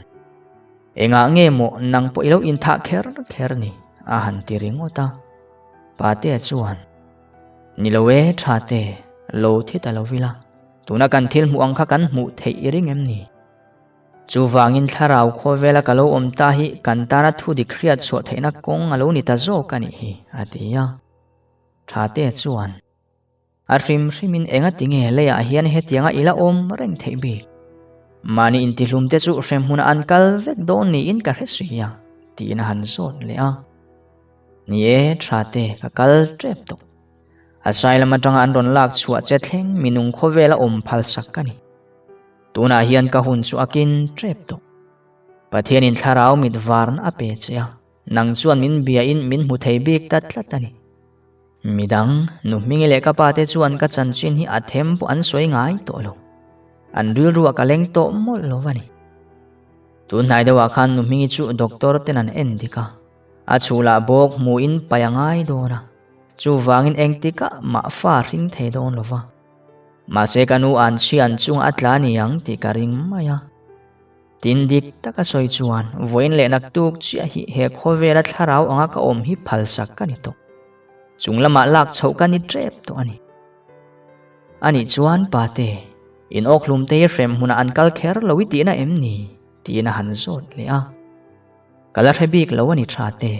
Engah nge maw nang pawh i lo inthah kher kher ni? a han ti ringawt a. Patea chuan, Ni lo e Thate, lo thi ta lo ila, tuna kan thil hmuh ang kha kan hmuh theih i ring em ni? Chuvangin thlarau khawvela ka lo awm ta hi kan tana thu dik hriat chhuah theihna kawng a lo ni ta zawk a nih hi, a ti a. Thate chuan, A hrim hrimin enga tinge leiah hian hetianga i la awm reng theih bik? Mahni intihlumte chu hremhmunah an kal vek dawn niin ka hre si a, tiin a han zawt leh a. Ni e, Thate, ka kal tep tawh. A sai lam atanga an rawn lak chhuah che thleng minung khawvela awm phalsak ka ni. Tunah hian ka hun chu a kin tep tawh. Pathianin thlarau mit varna a pe che a, nang chuan min biain min hmu thei bik ta tlat a ni. Midang, nu Hmingi leh ka pa te chuan ka chanchin hi a them pawh an sawi ngai tawh lo. An rilruah ka leng tawh mawlh lo a ni. Tun hnai deuhah khan nu Hmingi chu doctor ten an en dik a, a chhulah bawk hmuhin pai a ngai dawn a, chuvangin engtikah mah fa hring thei dawn lo va. Mahse ka nu an chhian chungah a tla ni ang tih ka ring mai a. Tin dik taka sawi chuan vawiin leh naktuk chiah hi he khawvela thlarau anga ka awm hi phalsak ka ni tawh. Chung lamah lak chhoh ka ni tep tawh a ni. Anih chuan pate, in awkhlum te hi hrem hmunah an kal kher lo i tihna em ni? tiin a han zawt leh a. Ka la hre bik lo a ni tha te.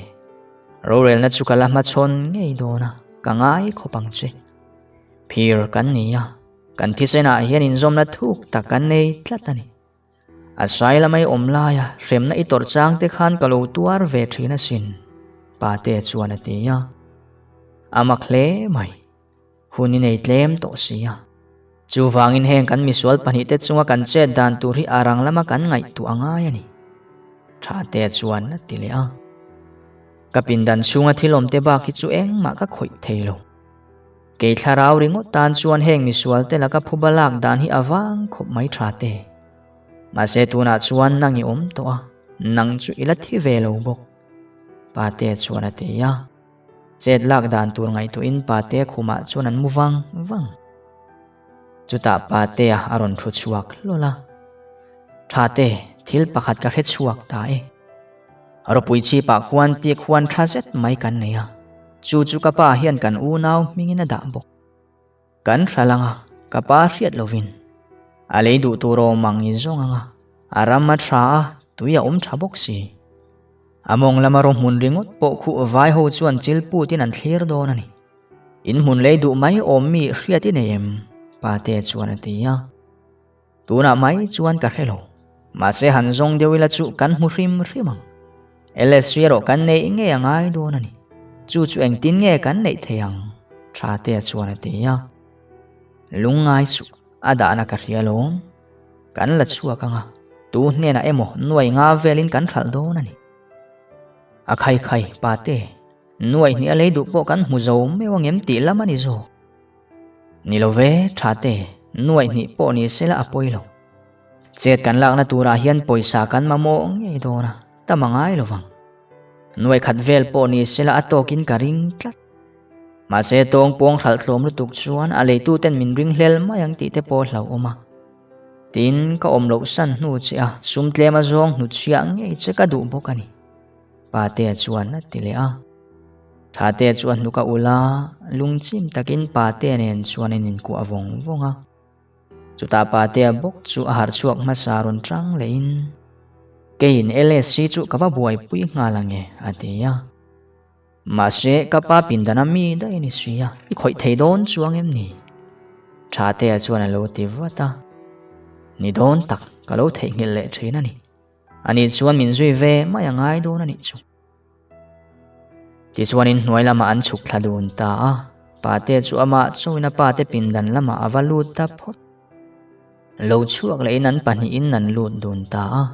Rorelna chu ka la hmachhawn ngei dawn a, ka ngai khawp ang che. Phir kan ni a, kan thisenah hian inzawmna thuk tak kan nei tlat a ni. A sai lamai awm laia hremna i tawrh chang te khan ka lo tuar ve thin asin, Pate chuan a ti a. A mak hle mai. Hun i nei tlem tawh si a. Chuvangin heng kan misual pahnihte chunga kan chet dan tur hi a rang lama kan ngaihtuah a ngai a ni. Thate chuan a ti leh a. Ka pindan chhunga thil awmte bak hi chu engmah ka khawih thei lo. Kei thlarau ringawt tan chuan heng misual te laka phuba lak dan hi a vang khawp mai Thate. Mahse tunah chuan nang i awm tawh a, nang chu i la thi ve lo bawk. Pate chuan a ti a. Chet lak dan tur ngaihtuahin Pate khumah chuan an mu vang vang. Chutah Patea a rawn thu chhuak hlawl a. Thate, thil pakhat ka hre chhuak ta e. Ropui chhipah khuan ti khuan tha zet mai kan nei a, chu chu ka pa hian kan unau hmingin a dah bawk. Kan hra lang a, ka pa hriat lovin. A lei duh tur awm ang i zawng ang a, a ram a tha a, tui a awm tha bawk si. A mawng lama rawh hmun ringawt pawh khuh vai ho chuan chil putin an thlir dawn a ni. In hmun lei duh mai awm mi hriat i nei em? Pate chuan a ti a. Tunah mai chuan ka hre lo. Mahse han zawng deuh ila chu kan hmu hrim hrim ang. LSC erawh kan neih ngei a ngai dawn a ni. Chu chu engtin nge kan neih thei ang? Thatea chuan a ti a. Lungngai suh, a dahna ka hria lawm. Kan la chhuak ang a, tu hnenah emaw nuai nga velin kan hralh dawn a ni. A khai khai, pate, nuai hnih a lei duh pawh kan hmu zo meuh angem tih lam a ni zawk. Ni lo ve, tha te, nuaih hnih pawh ni sela a pawi lo. Chet kan lakna turah hian pawisa kan mamawh ngei dawn a, tam a ngai lo vang. Nuaih khat vel pawh ni sela a tawkin ka ring tlat. Mahse tawng pawng hralh tlawm lutuk chuan a leituten min ring hlel mai ang tih te pawh hlauhawm a. Tin, ka awm loh san hnu che a, sum tlem a zawng hnutchhiah ngei che ka duh bawk a ni. Patea chuan a ti leh a. Thate chu a hnuk a ulh a, lungchim takin Patea nen chuan an inkuah vawng vawng a. Chutah Patea bawk chu a harh chhuak hmasa rawn tang lehin, Keiin LSC chu ka va buaipui nghal ang e, a ti a. Mahse, ka pa pindana mi daih a ni si a, i khawih thei dawn chuang em ni? Thatea chuan a lo ti vat a. Ni dawn tak, ka lo theihnghilh leh thin a ni. Ani chuan min zui ve mai a ngai dawn a nih chu. Tichuan inhnuai lamah an chhuk thla dun ta a, Pate chu amah chawin a pate pindan lamah a va lut ta phawt. Lo chhuak lehin an pahnihin an lut dun ta a.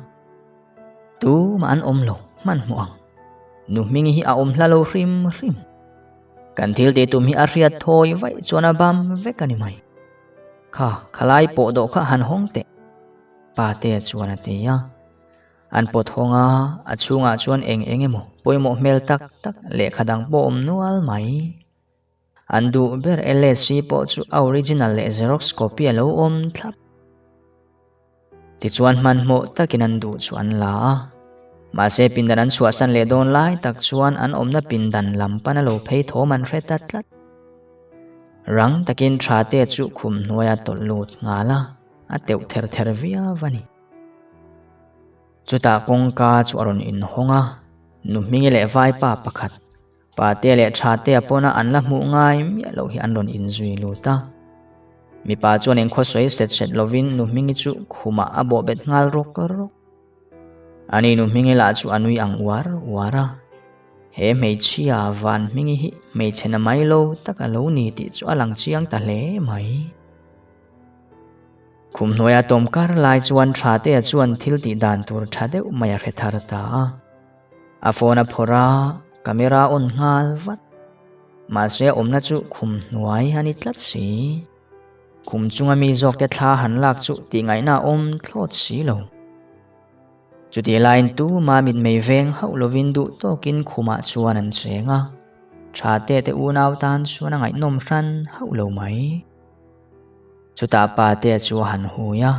Tumah an awm lo, hmanhmawh ang. Nu Hmingi hi a awm hla lo hrim hrim. Kan thil tih tum hi a hriat thawi vaih chuan a bam vek a ni mai. Kha, khalai pawh dawh kha han hawng teh. Pate chuan a ti a. An pawt hawng a, a chhungah chuan eng eng emaw pawimawh hmel tak tak lehkha dang pawh awm nual mai. An duh ber LSC pawh chu a original leh xerox copy a lo awm thlap. Tichuan hmanhmawh takin an duh chu an la a. Mahse pindan an chhuahsan leh dawn lai tak chuan an awmna pindan lam pan a lo phei thawm an hre ta tlat. Rang takin Thate chu khum hnuaia tawlh lut nghal a, a teuh ther ther viau a ni. Chutah kawngka chu a rawn inhawng a, nu Hmingi leh vaipa pakhat, Patea leh Thatea pawna an la hmuh ngai miah loh hi an rawn inzui lut a. Mipa chuan engkhaw sawi set set lovin nu Hmingi chu khumah a bawh bet nghal rawk rawk. Ani nu Hmingi lah chu a nui ang uar uar a. He hmeichhia Van Hmingi hi hmeichhe na mai lo tak a lo ni tih chu a lang chiang ta hle mai. Khum hnuaia tawm kar lai chuan Thatea chuan thil tih dan tur tha deuh mai a hre thar ta a. A phone a phawrh a, camera a on nghal vat. Mahse a awmna chu khum hnuai a ni tlat si. Khum chunga mi zawkte thla han lak chu tih ngaihna a awm thlawt si lo. Chutih laiin tuma mitmei veng hauh lovin duh tawkin khumah chuan an cheng a. Thatea te unau tan chuan a ngaihnawm hran hauh lo mai. Chutah Patea chu a han hui a,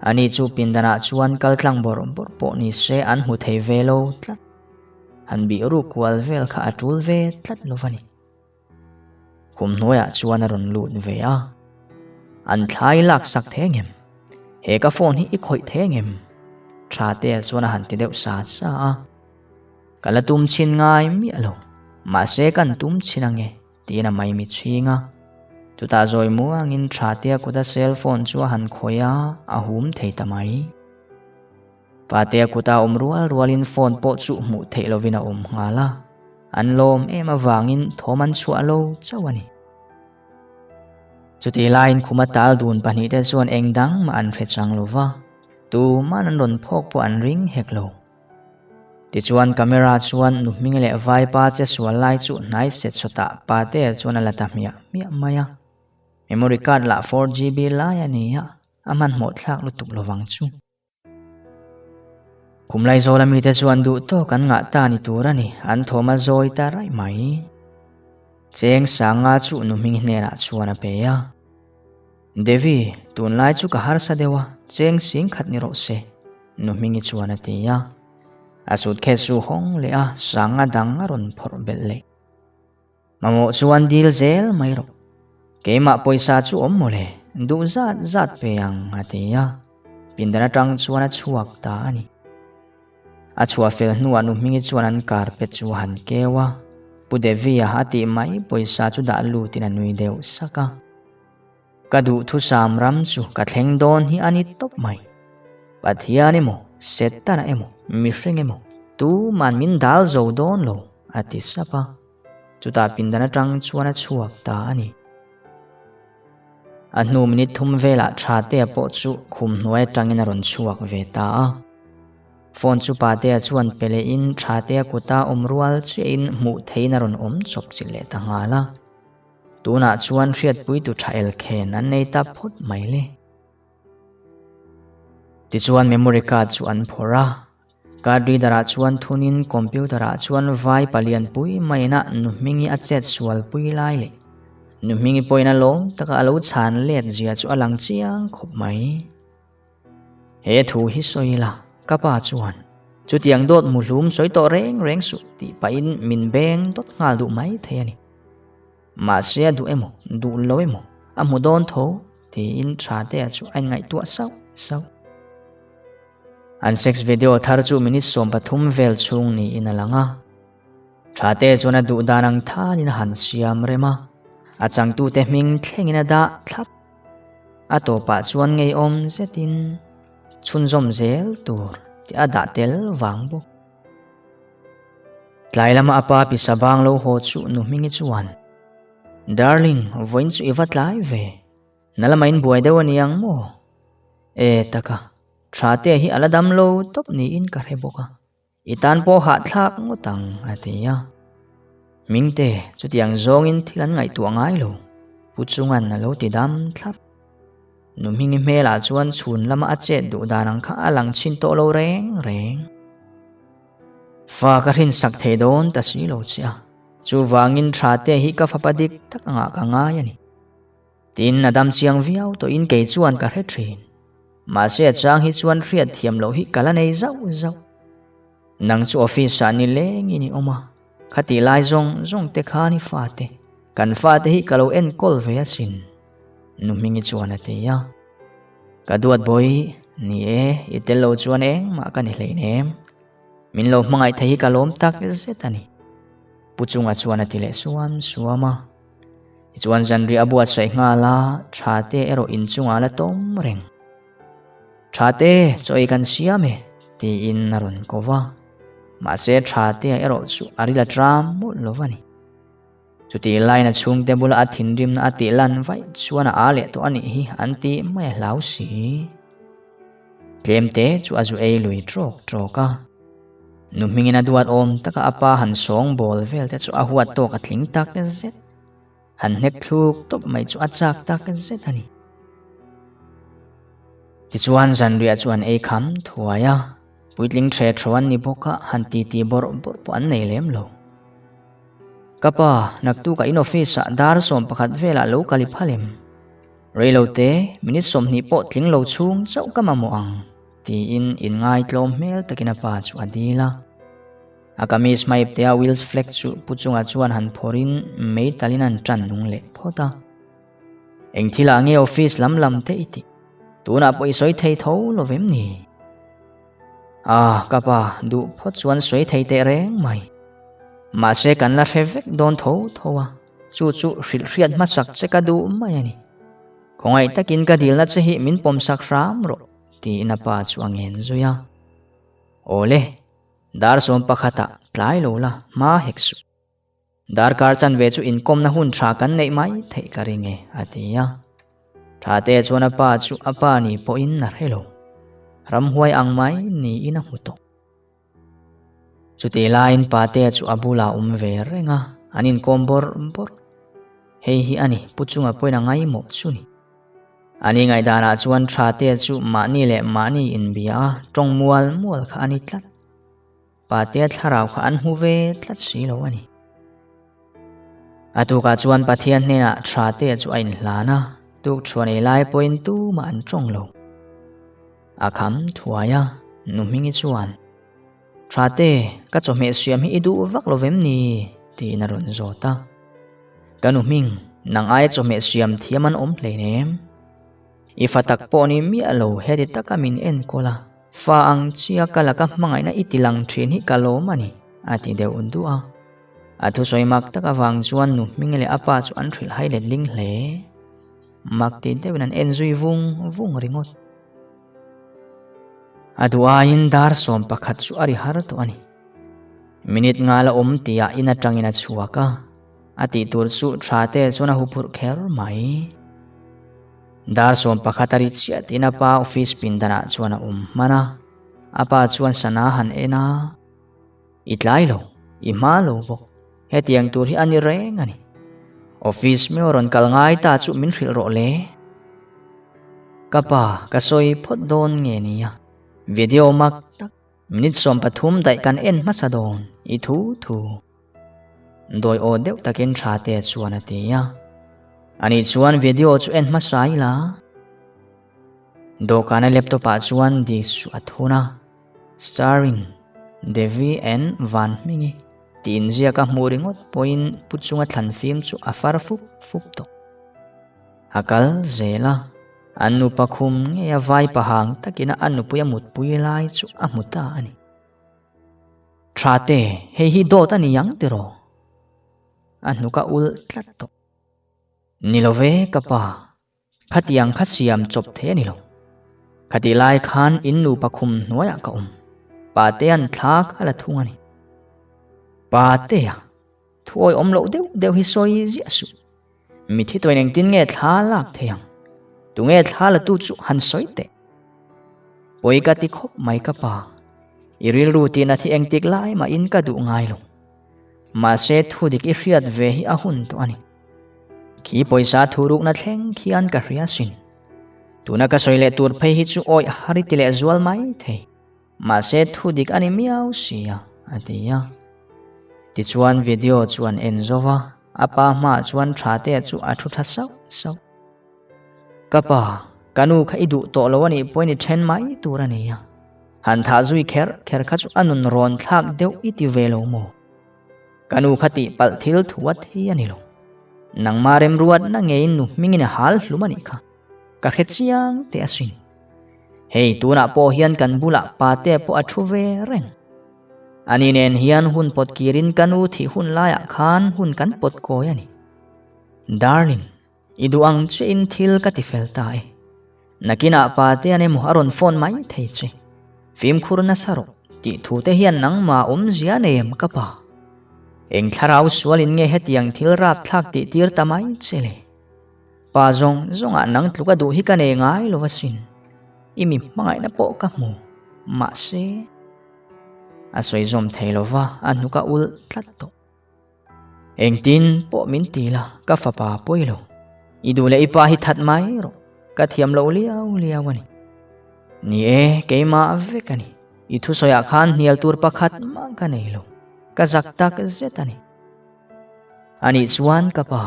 ani chu pindanah chuan kal tlang bawrh bawrh pawh ni se an hmu thei ve lo tlat. Han bih ruk kual vel kha a tul ve tlat lo va ni. Khum hnuaiah chuan a rawn lut ve a, An thlai lak sak thei ngem? He ka phone hi i khawih thei ngem? Thatea chuan a han ti deuh sa sa a. Ka la tum chhin ngai miah lo, mahse kan tum chhin ange. Tiin a maimi chhing a. Chutah zawi muangin Thatea kuta cell phone chu a han khawih a, a hum thei ta mai. Patea kuta awm rual rualin phone pawh chu hmuh theih lovin a awm nghal a, an lawm em avangin thawm an chhuah lo chauh a ni. Chutih laiin khuma tal dun pahnihte chuan eng dang mah an hre chang lo va, tuman an rawn phawk pawh an ring hek lo. Tichuan camera chuan nu hming leh vaipa che sual lai chu hnai set sawtah Patea chuan a la ta hmiah hmiah mai a. Memory card lah 4GB lai a ni a, a hmanhmawh thlak lutuk lovang chu. Kum Laizawla mite chuan duh tawk an ngah ta ni tur a ni, an thawm a zawi ta raih mai. Cheng Sanga chu nu hming hnenah chuan a pe a. Devi, tunlai chu ka harsa deuh a, cheng sing khat ni rawh se, nu Hmingi chuan a ti a. A suitcase chu hawng leh a, sanga dang a rawn phawrh belh leh. Mamawh chuan dil zel mai rawh. Keimah pawisa chu awm mawle, duh zat zat pe ang, a ti a. Pindan atang chuan a chhuak ta a ni. A chhuah fel hnuah nu Hmingi chuan an carpet chu a han keu a, Pu Devi-a a tih mai pawisa chu dah lutin a nui deuh sak a. Ka duhthusam ram chu ka thleng dawn hi a ni tawp mai. Pathian emaw, Setana emaw, mihring emaw, tuman min dal zo dawn lo, a ti sap a. Chutah pindan atang chuan a chhuak ta a ni. A hnu minute thum velah Thatea pawh chu khum hnuai atangin a rawn chhuak ve ta a. Phone chu Patea chuan pe lehin Thatea kuta awm rual chiahin hmuh theihin a rawn awm chawp chilh leh ta nghal a. Tunah chuan hriatpuitu tha elkhen an nei ta phawt mai le. Tichuan memory card chu an phawrh a, card reader ah chuan thunin computer ah chuan vai palian pui maiin a nu hmingi a chet sual pui lai leh nu hmingi pawhin a lawm taka a lo chhan let zia chu a lang chiang khawp mai. He thu hi sawi la, ka pa chuan. Chutiang dawt muhlum sawi tawh reng reng suh tih pahin min beng dawt nghal duh mai thei a ni. Mahse a duh emaw, duh lo emaw, a hmu dawn tho tiin Thatea chu a inngaihtuah sauh sauh. An sex video thar chu minute 13 vel chhung niin a lang a. Thatea chuan a duh dan ang thanin a han siam rem a, a changtute hming thlengin a dah thlap. A tawpah chuan ngeiawm zetin chhunzawm zel tur tih a dah tel vang bawk. Tlai lama a pa pisa bang lo haw chu nu Hmingi chuan, Darling, vawiin chu i va tlai ve. Na lama in buai deuh a ni ang maw? E taka, Thate hi a la dam lo tawp niin ka hre bawk a. I tan pawh hahthlak ngawt ang, a ti a. Hmingte, chutiang zawngin thil an ngaihtuah ngai lo, Pu Chunga'n a lo ti dam thlap. Nu Hmingi hmelah chuan chhun lama a chet duh dan ang kha a lang chhin tawh lo reng reng. Fa ka hrinsak thei dawn ta si lo che a, chuvangin Thate hi ka fapa dik tak angah ka ngai a ni. Tin, a dam chiang viau tawhin kei chuan ka hre thin. Mahse a chang hi chuan hriat thiam loh hi ka la nei zauh zauh. Nang chu office ah ni lengin i awm a, khatih lai zawng zawng te khan i fate, kan fate hi ka lo enkawl ve asin, nu Hmingi chuan a ti a. Ka duat bawi, ni e, i tel lo chuan engmah ka ni hleinem. Min lo hmangaih thei hi ka lawm tak zet a ni. Pu Chunga chuan a ti leh suam suam a. Tichuan zanriah a buatsaih nghal a, Thate erawh inchungah a la tawm reng. Thate, chaw ei kan siam e, tiin a rawn ko va. Mahse Thatea erawh chu a ril a tram mawlh lo va ni. Chutih laiin a chhungte bula a thinrimna a tih lan vaih chuan a aa leh tawh a nih hi an ti mai a hlau si. Tlemte chu a zu ei lui trawk trawk a. Nu hmingin a duat awm taka a pa han sawng bawl vel te chu a huat tawk a tling tak zet. Han hnek thluk tawp mai chu a chak tak zet a ni. Tichuan zanriah chu an ei kham thuai a, puitling ṭhe ṭho an ni bawk a, han titi bawrh bawrh pawh an nei lem lo. Ka pa, naktukah in office ah dar 11 velah lo kal i phal em? Reilote, minute 20 pawh tling lo chhung chauh ka mamawh ang. Tiin inngaitlawm hmel takin a pa chu a dil a. A kamis hmaip tea Wills flag chu pu chungah chuan han phawrhin mei talin an tan nung leh phawt a. Eng thilah nge office lam lam te i tih? Tunah pawh i sawi thei tho lo vem ni? Ah, ka pa, duh phawt chuan sawi thei teh reng mai. Mahse kan la hre vek dawn tho tho a, chu chu hrilh hriat hmasak che ka duh mai a ni. Khawngaih takin ka dilna che hi min pawmsak hram rawh. Tiin a pa chu a ngen zui a. Awle, dar 11 ah tlai lo la hma hek suh. Darkar chanve chu inkawmna hun tha kan neih mai theih ka ring e, a ti a. Thate chuan a pa chu a pa ni pawhin a hre lo. Ramhuai ang mai niin a hmu tawh. Chutih laiin Patea chu a bulah a awm ve reng a, an inkawm bawrh bawrh. Hei hi a ni, Pu Chunga pawhin a ngaimawh chu ni. Ani ngaihdanah chuan Thatea chu mahni leh mahni inbia a, tawng mual mual kha a ni tlat. Patea thlarau kha an hmu ve tlat si lo a ni. A tukah chuan Pathian hnenah Thatea chu a inhlan a, tukṭhuan ei lai pawhin tumah an tawng lo. A kham thuai a, nu Hmingi chuan, Thate, ka chawhmeh siam hi i duh vak lo vem ni? tiin a rawn zawt a. Ka nu Hming, nang aia chawhmeh siam thiam an awm hleinem. I fa tak pawh ni miah lo heti taka min enkawl a, fa ang chia ka laka hmangaihna i ti lang thin hi ka lawm a ni, a ti deuh duah a. A thusawi mak tak avang chuan nu Hmingi leh a pa chu an hrilh hai letling hle. Mak ti deuhin an en zui vung vung ringawt. A duh aiin dar 11 chu a ri har tawh a ni. Minute nga la awm tihah in atangin a chhuak a, a tih tur chu tha te chuan a huphurh kher mai. Dar 11 a ri chiah tiin a pa office pindanah chuan a awm hman a, a pa chuan sana han en a. I tlai lo, i hma lo bawk. Hetiang tur hi a ni reng a ni. Office meuh rawn kal ngai ta chu min hrilh rawh le. Ka pa, ka sawi phawt dawn nge nia. Video mak tak, minute 13 daih kan en hmasa dawn, i thu thu. Dawi aw deuh takin tha te chuan a ti a. Ani chuan video chu en hmasa ila. Dawhkana laptop ah chuan disk chu a thun a. Starring. Devi and Vanhmingi tih inziak a hmuh ringawt pawhin pu chunga thlan fim chu a far fup fup tawh. A kal zel a, an nupa khum ngei a vai pahang takin a nupui a mutpui lai chu a hmu ta a ni. Tha te, hei hi dawt a ni ang tiraw? A hnuk a ul tlat tawh. Ni lo ve ka pa, khatiang kha siam chawp thei a ni lo. Khatih lai khan in nupa khum hnuaiah ka awm. Patea'n thla kha la thung a ni. Patea, thuawi awm loh deuh deuh hi sawi ziah suh. Mithi tuain engtin nge thla lak thei ang? Tunge thla la tu chu han sawi teh. Pawi ka ti khawp mai ka pa. I rilru tihna thi engtik lai mahin ka duh ngai lo. Mahse thu dik i hriat ve hi a hun tawh a ni. Khi pawisa thu rukna thleng khian ka hria sin. Tuna ka sawi leh tur phei hi chu awih har i ti leh zual mai thei. Mahse thu dik a ni miau sia, a ti a. Tichuan video chu an en zo va, a pa hmaah chuan Thatea chu a thu tha sauh sauh. Ka pa, ka nu kha i duh tawh lo a nih pawhin i then mai tur a ni a. Han thah zui kher kher kha chu a nun rawn thlak deuh i ti ve lo maw? Ka nu kha tihpalh thil thu a thi a ni lo. Nangmah remruatna ngeiin nu hmingin a hal hlum a nih kha. Ka hre chiang teh asin. Hei tunah pawh hian kan bulah pate pawh a thu ve reng. Ani nen hian hun pawt kirin ka nu thih hun laiah khan hun kan pawt kawi a ni. Darling, i duh ang chiahin thil ka ti fel ta e. Nakinah pate an emaw a rawn phone mai thei che. Fimkhur nasa rawh tih thu te hian nangmah awmzia nei em ka pa? Eng thlarau sualin nge hetiang thil rapthlak tih tir ta mai che le? Pa zawng zawngah nang tluk a duh hi ka nei ngai lo asin. I mi hmangaihna pawh ka hmu. Mahse, a sawi zawm thei lo va, a hnuk a ulh tlat tawh. Engtin pawh min ti la, ka fapa pawi lo. I duh leh i pa hi that mai rawh. Ka thiam loh liau liau a ni. Ni e, keimah vek a ni. I thusawiah khan hnial tur pakhat mah ka nei lo. Ka zak tak zet a ni. Anih chuan ka pa,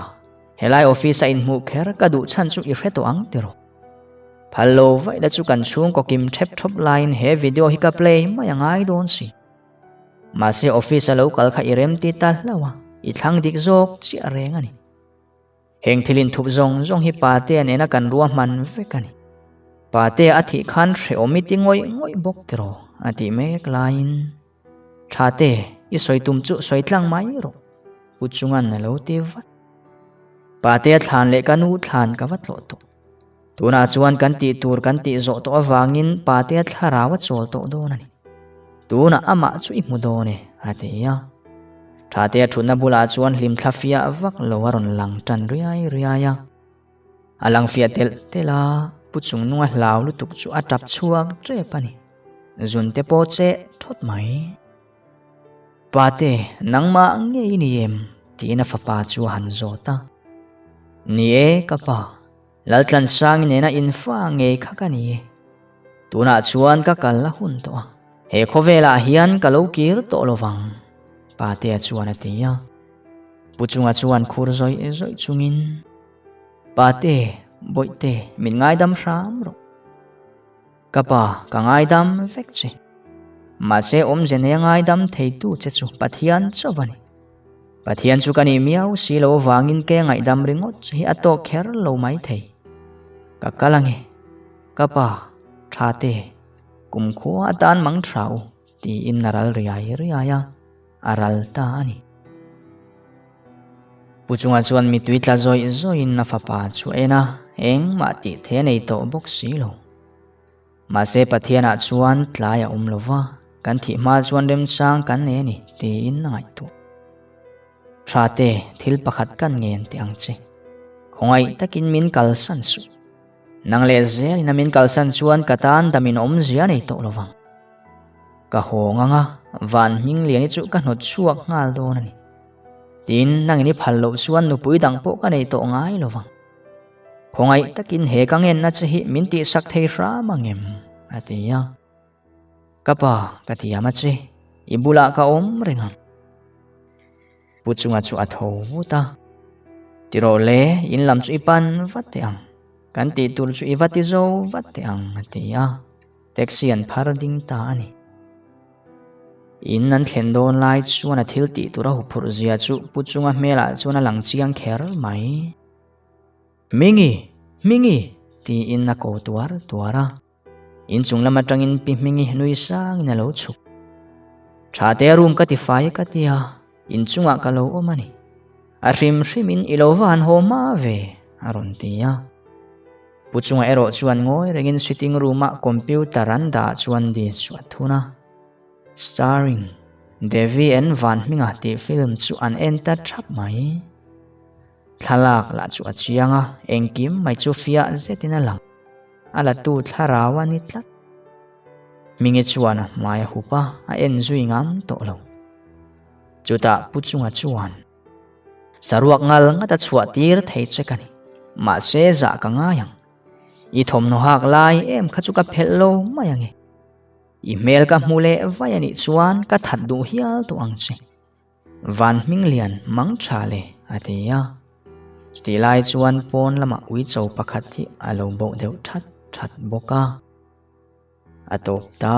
helai office a inhmuh kher ka duh chhan chu i hre tawh ang tiraw? Phal lo vaih la chu kan chhungkaw kim thep thawp laiin he video hi ka play mai a ngai dawn si. Mahse office a lo kal kha i remti ta hlauh a, i thlang dik zawk chiah reng a ni. Heng thil inthup zawng zawng hi Patea nena kan ruahman vek a ni. Patea a thih khan hrehawm i ti ngawih ngawih bawk tiraw? a tih mek laiin, Thate, i sawi tum chu sawi tlang mai rawh, Pu Chunga'n a lo ti vat. Patea thlan leh ka nu thlan ka va tlawh tawh. Tunah chuan kan tih tur kan tih zawh tawh avangin Patea thlarau a chawl tawh dawn a ni. Tunah amah chu i hmu dawn e, a ti a. Thatea thutna bulah chuan hlimthla fiah vak lo a rawn lang tan riai riai a. A lang fiah telh telh a, Pu Chungnunga hlau lutuk chu a tap chhuak tep a ni. Zun te pawh cheh thawt mai. Pate, nangmah ngei i ni em? tiin a fapa chu a han zawt a. Ni e, ka pa. Laltlansangi nena infa ngei kha ka ni e. Tunah chuan ka kal a hun tawh a, he khawvelah hian ka lo kir tawh lo vang, Patea chuan a ti a. Pu Chunga chuan khur zawih zawih chungin, Pate, Bawihte, min ngaidam hram rawh. Ka pa, ka ngaidam vek che. Mahse awmze nei a ngaidam theitu che chu Pathian chauh a ni. Pathian chu ka nih miau si lo avangin ke ngaihdam ringawt chu hi a tawk kher lo mai thei. Ka kal ange, ka pa, tha te, kumkhua atan mang tha u, tiin a ral riai riai a, a ral ta a ni. Pu chunga chuan mitui tla zawih zawihin a fapa chu a en a, engmah tih thei a nei tawh bawk si lo. Mahse Pathianah chuan tlai a awm lo va, kan thih hma chuan remchang kan nei a ni tiin a ngaihtuah. Tha te, thil pakhat kan ngen teh ang che. Khawngaih takin min kalsan suh. Nang leh zelin a min kalsan chuan ka tan damin awmzia nei tawh lo vang. Ka hawng anga van hming liani chu ka hnawt chhuak nghal dawn a ni. Tin, nangin i phal loh chuan nupui dang pawh ka nei tawh ngai lo vang. Khawngaih takin he ka ngenna che hi min tihsak thei hram ang em? a ti a. Ka pa, ka thiam a che, i bulah ka awm reng ang. Pu chunga chu a tho vut a. Tirawh le, in lam chu i pan vat teh ang. Kan tih tur chu i va ti zo vat teh ang, a ti a. Taxi an phar ding ta a ni. In an thlen dawn lai chuan a thil tih tur a huphurh zia chu Pu Chunga hmelah chuan a lang chiang kher mai. Hmingi! Hmingi! tiin a ko tuar tuar a. Inchung lam atangin Pi Hmingi nui sangin a lo chhuk. Tha te room ka ti fai ka ti a, inchungah ka lo awm a ni. A hrim hrimin i lo va han haw hma ve, a rawn ti a. Pu Chunga erawh chuan ngawi rengin sitting room-ah computer an dah chuan disc chu a thun a. Starring Devi and Van Hminga tih film chu an en ta thap mai. Thlalak lah chu a chiang a, engkim mai chu fiah zetin a lang. A la tu thlarau a ni tlat. Hmingi chuan a hmai a hup a, a en zui ngam tawh lo. Chutah Pu Chunga chuan, Saruak ngal ngat a chhuah tir thei che ka ni. Mahse zah ka ngai ang. I thawmhnaw hak lai em kha chu ka phelh lo mai ange. I hmel ka hmu leh vai a nih chuan ka that duh hial tawh ang che. Van hming lian mang tha le a ti a. Chutih lai chuan pawn lamah uicho pakhat hi a lo boh deuh that that bawk a. A tawp ta.